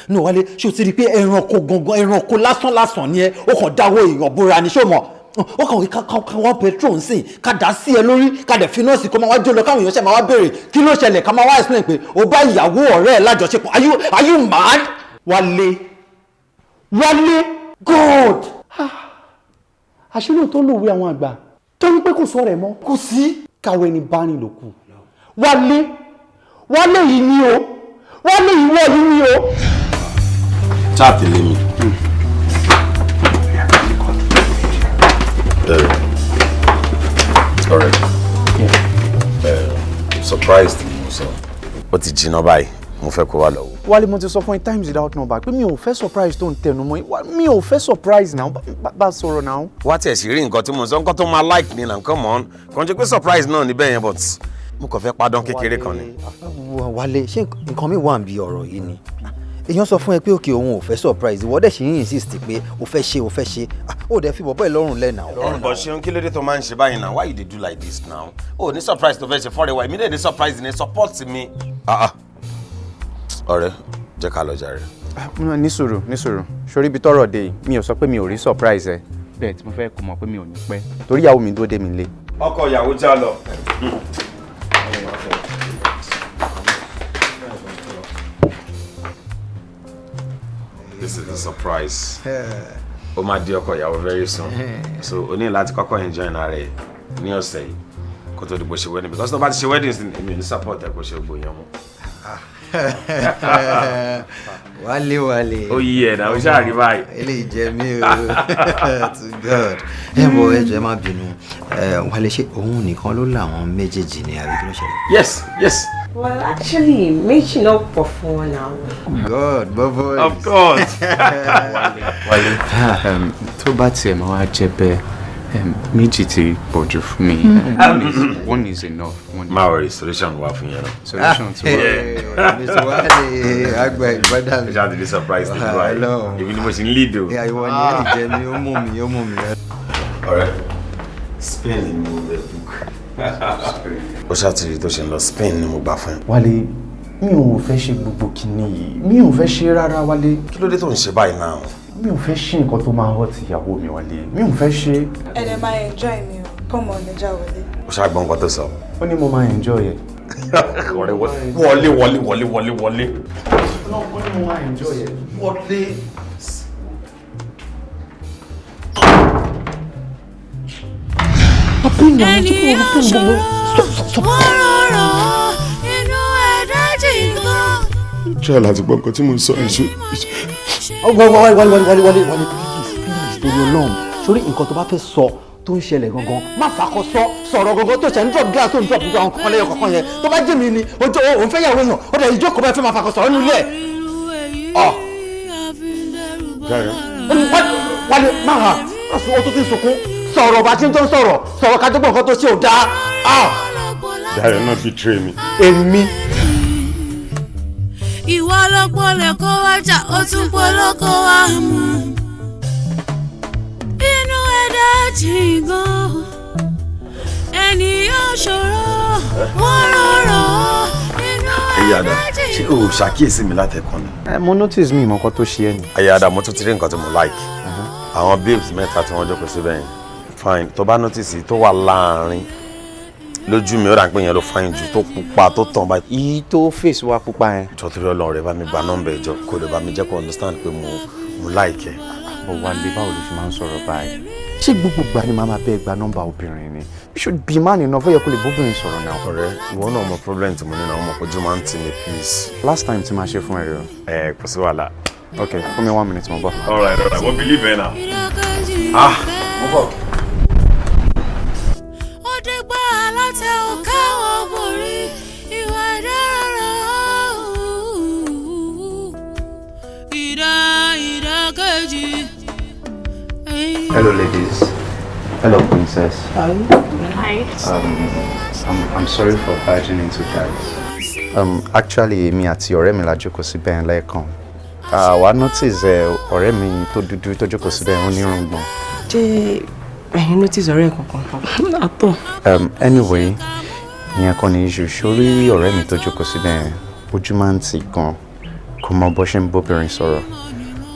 ní? Wálé, ṣé o ti rí i pé ẹranko gangan, ẹranko lásán lásán ni ẹ? Ó kàn dáwọ́ èèyàn bóra ni. Ṣé o mọ̀, ó kàn ká wá petrol ń sìn, ká dá sí ẹ lórí, ká dẹ̀ fi nọ́ọ̀sì kó máa wá jó lọ, káwọn èèyàn ṣe máa wá béèrè kí ló ṣẹlẹ̀, ká máa wá explain pé o bá ìyàwó ọ̀rẹ́ ẹ lájọṣepọ̀. Are you mad? Wálé, Wálé, God! Àṣé lóòótọ́ lòwe àwọn àgbà tó ní pé kò sọ̀rọ̀ ẹ̀ mọ́, kò sí káwé ní bá ní lòkù. Wálé, Wálé yìí ni o, Wálé ìwọ yìí ni o. Chat lé mi. Ọ̀rẹ́, surprised mo sọ. Ó ti jiná báyìí, mo fẹ́ kó wá lọ wò. Wálé, mo ti sọ fún ẹ times without number pé mi ò fẹ́ surprise tó ń tẹnu mọ́. Mi ò fẹ́ surprise náà, bá sọ̀rọ̀ náà. Wá tiẹ̀ sì rí nǹkan tí mo sọ, nǹkan tó máa like ni na. Come on, kàn jẹ́ pé surprise náà níbẹ̀ yẹn, but mo kàn fẹ́ padán kékeré kan ni. Wálé, ṣé nǹkan mi wà ń bí ọ̀rọ̀ yìí ni? Èèyàn sọ fún ẹ pé òkè òun ò fẹ́ surprise, ìwọ dẹ̀ ṣì ń insist pé o fẹ́ ṣe, o fẹ́ ṣe. Ó dẹ̀ fi bọ̀bọ́ ẹ̀ lọ́rùn lẹ́nà. Bọ̀ ṣeun, kí ló dé tó máa ń ṣe báyìí náà? Why you dey do like this now? O ní surprise tó fẹ́ ṣe fọ́rẹ̀ wa, èmi dẹ̀ ní surprise ní support mi. Ah, ah. Ọ̀rẹ́, jẹ́ ká lọ jàre. Ní sùúrù, ní sùúrù. Sórí ibi tọ́rọ̀ dé yìí, mi ò sọ pé mi ò rí surprise ẹ. Bẹ́ẹ̀ tí mo fẹ́ kó mọ̀ pé mi ò ní pẹ́ torí ìyàwó mi dúró dé mi lé. Ọkọ ìyàwó, já lọ. This is the surprise. Ó máa di ọkọ ìyàwó very soon. So o ní láti kọ́kọ́ enjoy ara rẹ̀ ní ọ̀sẹ̀ yìí kó tó di bó ṣe wedding, because tó bá ti ṣe wedding sí, èmi ò ní support ẹ kó ṣe gbogbo yẹn mọ́. Wálé, Wálé. Ó yí ẹ̀ náà, ó ṣáà rí báyìí. Eléyìí jẹ mí o, to God. Ẹ bọ, ẹ jọ̀ọ́, ẹ má bínú. Ẹ Wálé, ṣé òun nìkan ló làwọn méjèèjì ni àbí kí ló ṣẹlẹ̀? Yes. Well, actually, méjì náà pọ̀ fún wọn náà. God, bọ́bọ́. Of course. Wálé, tó bá tiẹ̀ máa wá jẹ́ bẹ́ẹ̀, méjì ti pọ̀ jù fún mi. One is enough. One. Má worry, solution wà fún yẹn náà. Solution ti wà. Mr. Wálé, àgbà ìbádà mi. Ṣé àti di surprise ti dúró ayé? Èmi ni mo ṣe ń lead o. Ìwọ ni ẹ jẹ mi, ó mú mi, ó mú mi. Ọ̀rẹ́, Spain ni mo bẹ book. Ó ṣàtìrí tó ṣe ń lọ, Spain ni mo gbà fún ẹ. Wálé, mi ò fẹ́ ṣe gbogbo kinní yìí, mi ò fẹ́ ṣe rárá, Wálé. Kí ló dé tó ń ṣe báyìí náà? Mi ò fẹ́ ṣe nǹkan tó máa hurt ìyàwó mi, Wálé, mi ò fẹ́ ṣe. Ẹ dẹ̀ máa enjoy mi o, come on, ẹ já wọlé. Ó ṣàgbọ́n nǹkan tó sọ. Ó ní mo máa enjoy ẹ. Ọ̀rẹ́, wọlé, wọlé, wọlé, wọlé, wọlé. Ó ní mo máa enjoy ẹ. Wọlé. Ènìyàn ṣòro, wọ́n rọrọ̀ inú ẹ̀dá jìn gan. Try láti gbọ́ nǹkan tí mo ń sọ ẹ̀ ṣe. Wálé, Wálé, Wálé, Wálé, Wálé, Wálé, please, please, torí Ọlọ́run, sórí nǹkan tó bá fẹ́ sọ tó ń ṣẹlẹ̀ gangan, má fakọ sọ, sọ̀rọ̀ gangan tó ṣe ń drop glass, tó ń drop gbogbo àwọn kankan lẹ́yọ kankan yẹn. Tó bá jẹ́ mi ni ojú òun fẹ́ yàwó èèyàn, ó dẹ̀ ìjókòó bá fẹ́ máa fakọ sọ̀rọ̀ nílé ẹ̀. Ọ̀ Wálé, má hà ó tó ti sunkún, sọ̀rọ̀ bá ti ń tó ń sọ̀rọ̀, sọ̀rọ̀ kájọ́ gbọ̀n nǹkan tó ṣe ò dáa. Dayọ̀ náà betray mi. Èmi. Ìwọ ló pọlẹ̀ kó wájà, ó tún polóko wá mú. Inú ẹ̀dá jìn gan. Ènìyàn ṣòro, wọ́n rọrọ̀ inú Ayé àdá, ẹ̀dá jìn. Ṣé o ṣàkíyèsí mi látẹ̀kọ́ ni? Ẹ, mo notice, mi ìmọ̀ nǹkan tó ṣe ẹ́ ni. Ayé àdá, mo tún ti rí nǹkan tí mo like. Àwọn babes mẹ́ta tí wọ́n jókòó síbẹ̀ yẹn. Fine, tó bá notice tó wà láàárín lójú mi, ó dà pé yẹn ló fine jù, tó pupa tó tàn báyìí. Iyì tó face wa pupa yẹn. Jọ, torí Ọlọ́run rẹ, bá mi gba nọ́mbà ìjọ kó lè bá mi jẹ́ kó understand pé mo like ẹ. Bọ̀ Wálé, báwo ló ṣe máa ń sọ̀rọ̀ báyìí? Ṣé gbogbo ìgbà ni màá máa bẹ́ẹ̀ gba nọ́mbà obìnrin ni? You should be man enough, ó yẹ kó lè bóbìnrin sọ̀rọ̀ náà. Ọ̀rẹ́, ìwọ náà mọ problem tí mo ní náà, mọ̀ ojú máa ń tì mí, please. Last time tí màá ṣe fún ẹ rẹ o. Ẹ kò sí wàhálà. Ok, fún mi one minute, mo bọ̀. All right, mo believe ẹ now. Ah, mo bọ̀. Ó dégbà alátẹ ò káwọ́ borí ìwà ìdárò ìdá ìdákejì. Hello, ladies. Hello, princess. Hi. I'm sorry for barging into guys. Actually, èmi àti ọ̀rẹ́ mi la jókòó síbẹ̀ yẹn lẹ́ẹ̀kan. Àwa notice ẹ, ọ̀rẹ́ mi tó dúdú tó jókòó síbẹ̀ yẹn, ó ní irùngbọ̀n. Ṣé ẹ̀yin notice ọ̀rẹ́ kankan? Àtọ̀. Anyway, ìyẹn kọ́ ni issue. Sórí ọ̀rẹ́ mi tó jókòó síbẹ̀ yẹn, ojú máa ń tì gan, kò mọ bó ṣe ń bóbìnrin sọ̀rọ̀.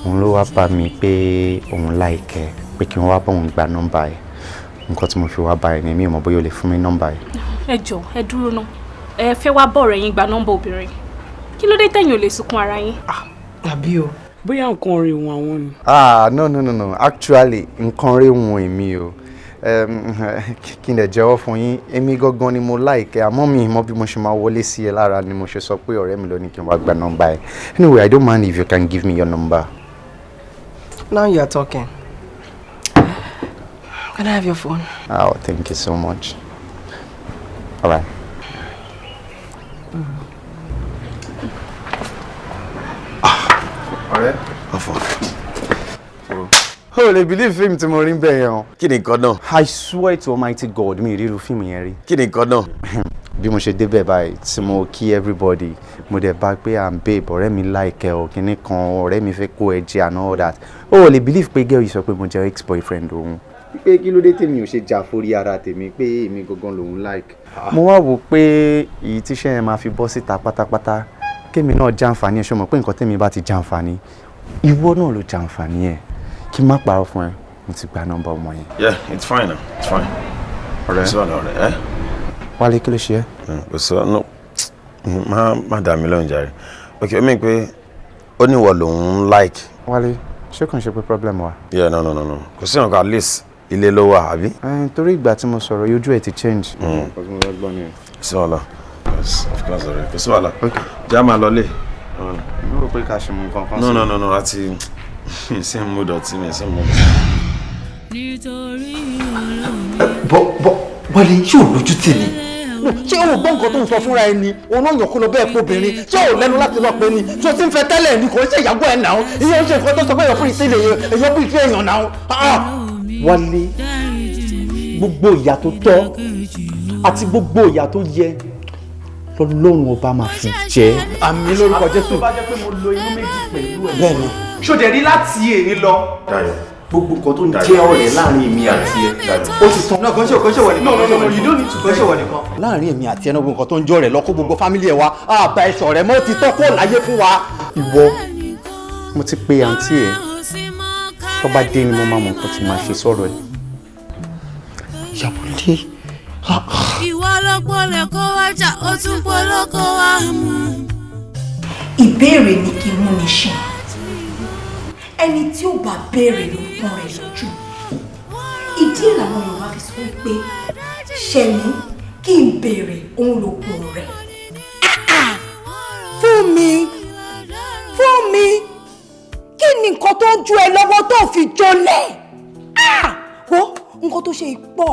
Òun ló wá bá mi pé òun like ẹ, pé kí n wá bóun gba nọ́mbà ẹ̀. Nǹkan tí mo fi wá báyìí ni, mi ò mọ̀ bóyá o lè fún mi nọ́mbà ẹ̀. Ẹ jọ, ẹ dúró ná. Ẹ fẹ́ wá bọ̀ ọ̀rẹ́ yín gba nọ́mbà obìnrin, kí ló dé tẹ̀yin ò lè sunkún ara yín? Àbí o, bóyá nǹkan rè wọn àwọn ni. Ah, no, no, no, no, actually nǹkan rí wọn èmi o. Kí n lè jẹ́wọ́ fún yín, èmi gangan ni mo like ẹ, àmọ́ mi mọ bí mo ṣe máa wọlé sí ẹ lára ni mo ṣe sọ pé ọ̀rẹ́ mi ló ní kí n wá gba nọ́mbà ẹ. Anyway, I don't mind if you can give me your number. Now you are talking. Can I have your phone? Oh, thank you so much. All right. Ọ̀rẹ́. Ọ̀fọ̀. O lè believe fíìmù tí mo rí bẹ́ẹ̀ yẹn o. Kí ni nǹkan náà? I swear to Almighty God, mi ì ríru fíìmù yẹn rí. Kí ni nǹkan náà? Bí mo ṣe débẹ̀ báyìí tí mo kí everybody, mo dẹ̀ bá pé I'm babe, ọ̀rẹ́ mi like ẹ o, kinní kan, ọ̀rẹ́ mi fẹ́ kó ẹ jẹ and all that. O ò lè believe pé girl yìí sọ pé mo jẹ́ ex-boyfriend òun. Pé kí ló dé tèmi ò ṣe jà forí ara tèmi, pé èmi gangan lòun like. Mo wá wò pé èyí tíṣẹ́ yẹn máa fi bọ́ síta pátápátá, kémi náà jàǹfààní ẹ̀. Ṣe mọ̀ pé nǹkan tèmi bá ti jàǹfààní, ìwọ náà ló jàǹfààní ẹ̀. Kí n má parọ́ fún ẹ, mo ti gba nọ́mbà ọmọ yẹn. Yeah, it's fine now. It's fine. Ọ̀rẹ́. Kò sí wàhálà, ọ̀rẹ́ ẹ́. Wálé, kí ló ṣe ẹ́? Kò sí, no, má dà mí lóhùn jàre. Ok, ó mì pé ó ní ìwọ lòun like. Wálé, ṣé kàn ṣe pé problem wà? Yeah, no, no, no, no, kò sí nǹkan, at least ilé ló wà, àbí? Torí ìgbà tí mo sọ̀rọ̀, ojú ẹ̀ ti change. Kò sí wàhálà. Yes, of course, ọ̀rẹ́, kò sí wàhálà. Jẹ́ àmà lọlé. Mo rò pé ká ṣe mú nǹkan kan. No, no, no, no, àti mi sì ń mú dọ̀tí, mi sì ń mú. Nítorí olómi. Bọ́ bọ́, Wálé, ṣé ò lójú tì ní? Ṣé o gbọ́ nǹkan tó ń sọ fúnra ẹni? Òun náà yàn kó lọ bẹ́ẹ̀ pé obìnrin. Ṣé o lẹ́nu láti lọ pé ni? Ṣé o ti ń fẹ́ tẹ́lẹ̀ ni? Kò ń ṣe ìyàwó ẹ̀ náà. Ìyẹn ń ṣe nǹkan tó sọ pé èèyàn fún ìsílẹ̀ èèyàn bí ìfẹ́ èèyàn náà. Wálé, gbogbo ìyà tó tọ́ àti gbogbo ìyà tó yẹ lọ́lọ́run ọba máa fi jẹ. Àmín lórúkọ Jésù. Tó bá jẹ́ pé mo lo inú méjì pẹ̀lú ẹ̀. Bẹ́ẹ̀ni. Ṣó dẹ̀ rí láti èní lọ. Dayọ̀. Gbogbo nǹkan tó ń jẹ́ ọ̀rẹ́ láàrin èmi àti ẹ, ó ti tán. Náà kò ń ṣe wọ nìkan. No, no, no, no, you don't need to. Kò ń ṣe wọ nìkan. Láàrin èmi àti ẹnu, gbogbo nǹkan tó ń jọ rẹ̀ lọ, kó gbogbo family ẹ̀ wa á bá ẹ sọ̀rẹ́ mọ́, ti tọ́ kó láyé fún wa. Ìwọ, mo ti pe àǹtí ẹ, tó bá dé ni mo máa mọ nǹkan tí màá ṣe sọ̀rọ̀ ẹ. Yàbọ̀lé. Ìwọ ló pọlẹ̀ kó wá jà, ó tún polóko wá mú. Ìbéèrè ni kí n mú ni ṣe. Ẹni tí ó bá béèrè ló pọ́n rẹ̀ lójú. Ìdí làwọn Yorùbá fi sọ pé ṣẹ̀mí kí n béèrè òun ló pọ́n rẹ̀. Fún mi, fún mi, kí ni nǹkan tó ń ju ẹ lọ́wọ́ tó fi jọlẹ̀? Wo nǹkan tó ṣe pọ̀,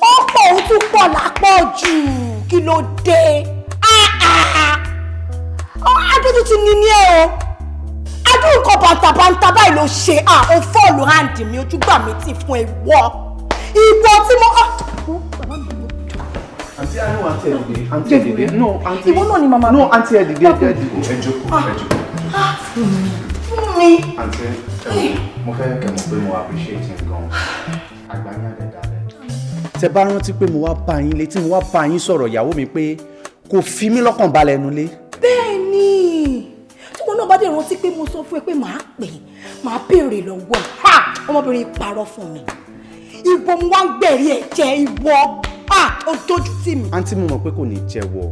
ó pọ̀, ó tún pọ̀ lápọ̀ jù. Kí ló dé? Adójú ti ní ní ẹ o. Adúrú nǹkan bàǹtàbàǹtà báyìí ló ṣe. Ó fall hand mi, ojú gbà mí tì fún ẹ wọ ìwọ tí mo. Àǹtí àánú, àǹtí ẹ̀ dìde, àǹtí ẹ̀ dìde, no, àǹtí. Ìwọ náà ni màmá mi. No, àǹtí ẹ̀ dìde, ẹ̀ dìde. Ẹ jókòó, ẹ jókòó. Fún mi, fún mi. Àǹtí, mo fẹ́ kẹ́ mọ̀ pé mo appreciate yín gan. Àgbà ní àdẹ̀dálẹ̀. Tẹ bá rántí pé mo wá bá yín létí, mo wá bá yín sọ̀rọ̀ ìyàwó mi pé kò fi mí lọ́kàn balẹ̀ nulẹ̀. Bẹ́ẹ̀ ni, tí wọn náà bá dé rántí pé mo sọ fún ẹ pé màá pè é, màá béèrè lọ́wọ́ ẹ̀. Ọmọbìnrin parọ́ fún mi. Ìwọ, mo wá ń gbẹ̀rí ẹ̀ jẹ́ ìwọ, ó dójú tì mí. Àǹtí, mo mọ̀ pé kò ní jẹ́wọ́,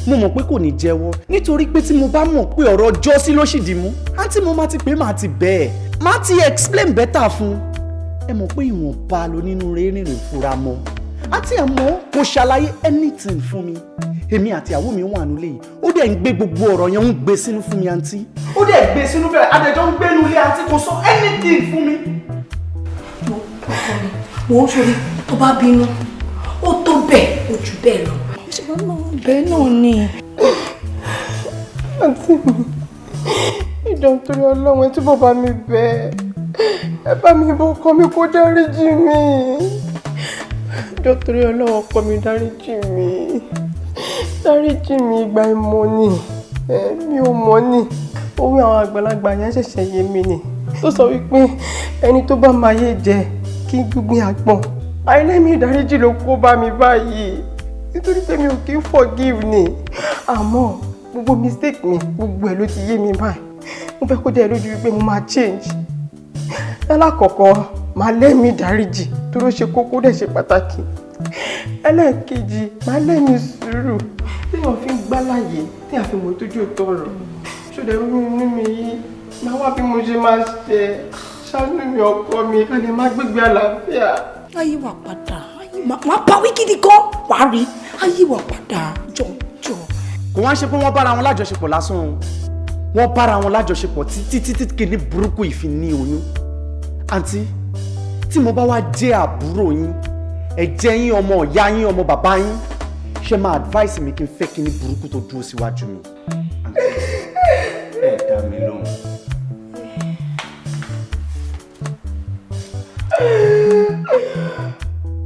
mo mọ̀ pé kò ní jẹ́wọ́, nítorí pé tí mo bá mọ̀ pé ọ̀rọ̀ jọ́sí ló sì dì mú, àǹtí, mo máa ti pè, máa ti bẹ́ẹ̀, máa ti explain better fún ẹ. Mọ̀ pé ìwọ̀nba ló nínú rírìn fura mọ́. Àǹtí, ẹ̀ mọ̀ kò ṣàlàyé anything fún mi. Èmi àti ìyàwó mi wà nílé yìí, ó dẹ̀ ń gbé gbogbo ọ̀rọ̀ yẹn, ń gbé sínú fún mi. Àǹtí, ó dẹ̀ gbé sínú bẹ́ẹ̀, adẹjọ́ ń gbénu ilé. Àǹtí, kò sọ anything fún mi. Wo sórí, tó bá bínú, ó tó bẹ́ẹ̀, ó jù bẹ́ẹ̀ lọ. Bẹ́ẹ̀ náà ni. Àǹtí mi, ìjọ, nítorí Ọlọ́run, ẹ túbọ̀ bá mi bẹ̀ ẹ, bá mi bọ́ ọkọ mi kó dáríjì mi. Ìjọ, torí Ọlọ́run, ọkọ mi, dáríjì mi, dáríjì mi. Ìgbà ìmọ̀ ni, mi ò mọ̀ ni. Òwe àwọn àgbàlagbà yẹn ṣẹ̀ṣẹ̀ yé mi ni, tó sọ wípé ẹni tó bá máa yé jẹ kí gbígbín àgbọ̀n. Àìlẹ́mí ìdáríjì ló kó bá mi báyìí, nítorí pé mi ò kí ń forgive ni. Àmọ́ gbogbo mistake mi, gbogbo ẹ̀ ló ti yé mi báyìí. Mo fẹ́ kó dẹ́ ẹ lójú wípé mo máa change. Lálákọ̀ọ́kọ́, máa lẹ́mìí ìdáríjì, tó ló ṣe kókó, dẹ̀ ṣe pàtàkì. Ẹlẹ́ẹ̀kejì, máa lẹ́mìí sùúrù téèyàn fi ń gbáláyè, téèyàn fi mọ̀ tójú tọrọ. Ṣọdẹ inú mi yìí máa wá bí mo ṣe máa ṣe. Ṣàánú mi, ọkọ mi, ká lè má gbégbé àlàáfíà. Ayé wà padà, máa bá wí gidi gan, wàá rí ayé wà padà, jọ jọ. Kò wá ń ṣe pé wọ́n bára wọn lájọṣepọ̀ lásán o, wọ́n bára wọn lájọṣepọ̀ títí títí kìíní burúkú ìfi ní oyún. Àǹtí, tí mo bá wá jẹ́ àbúrò yín, ẹ̀jẹ̀ yín, ọmọ ìyá yín, ọmọ bàbá yín, ṣe máa advice mi kí n fẹ́ kíní burúkú tó dúró síwájú mi? Ẹ dá mi lóhùn.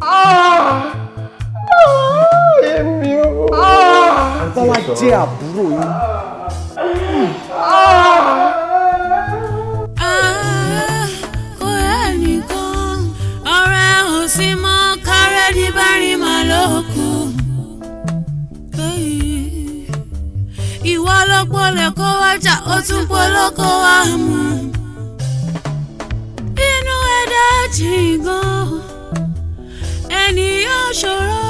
Ah! Ah! Èmi o. jẹ́ àbúrò yín. Kò yẹ nìkan ọ̀rẹ́ ò sí mọ́ kárẹ́ ní bárin mà ló kù. Ìwọ ló polẹ̀ kó wájà ó tún polóko wá mú. Inú ẹ̀dá jìn gan, ènìyàn ṣòro.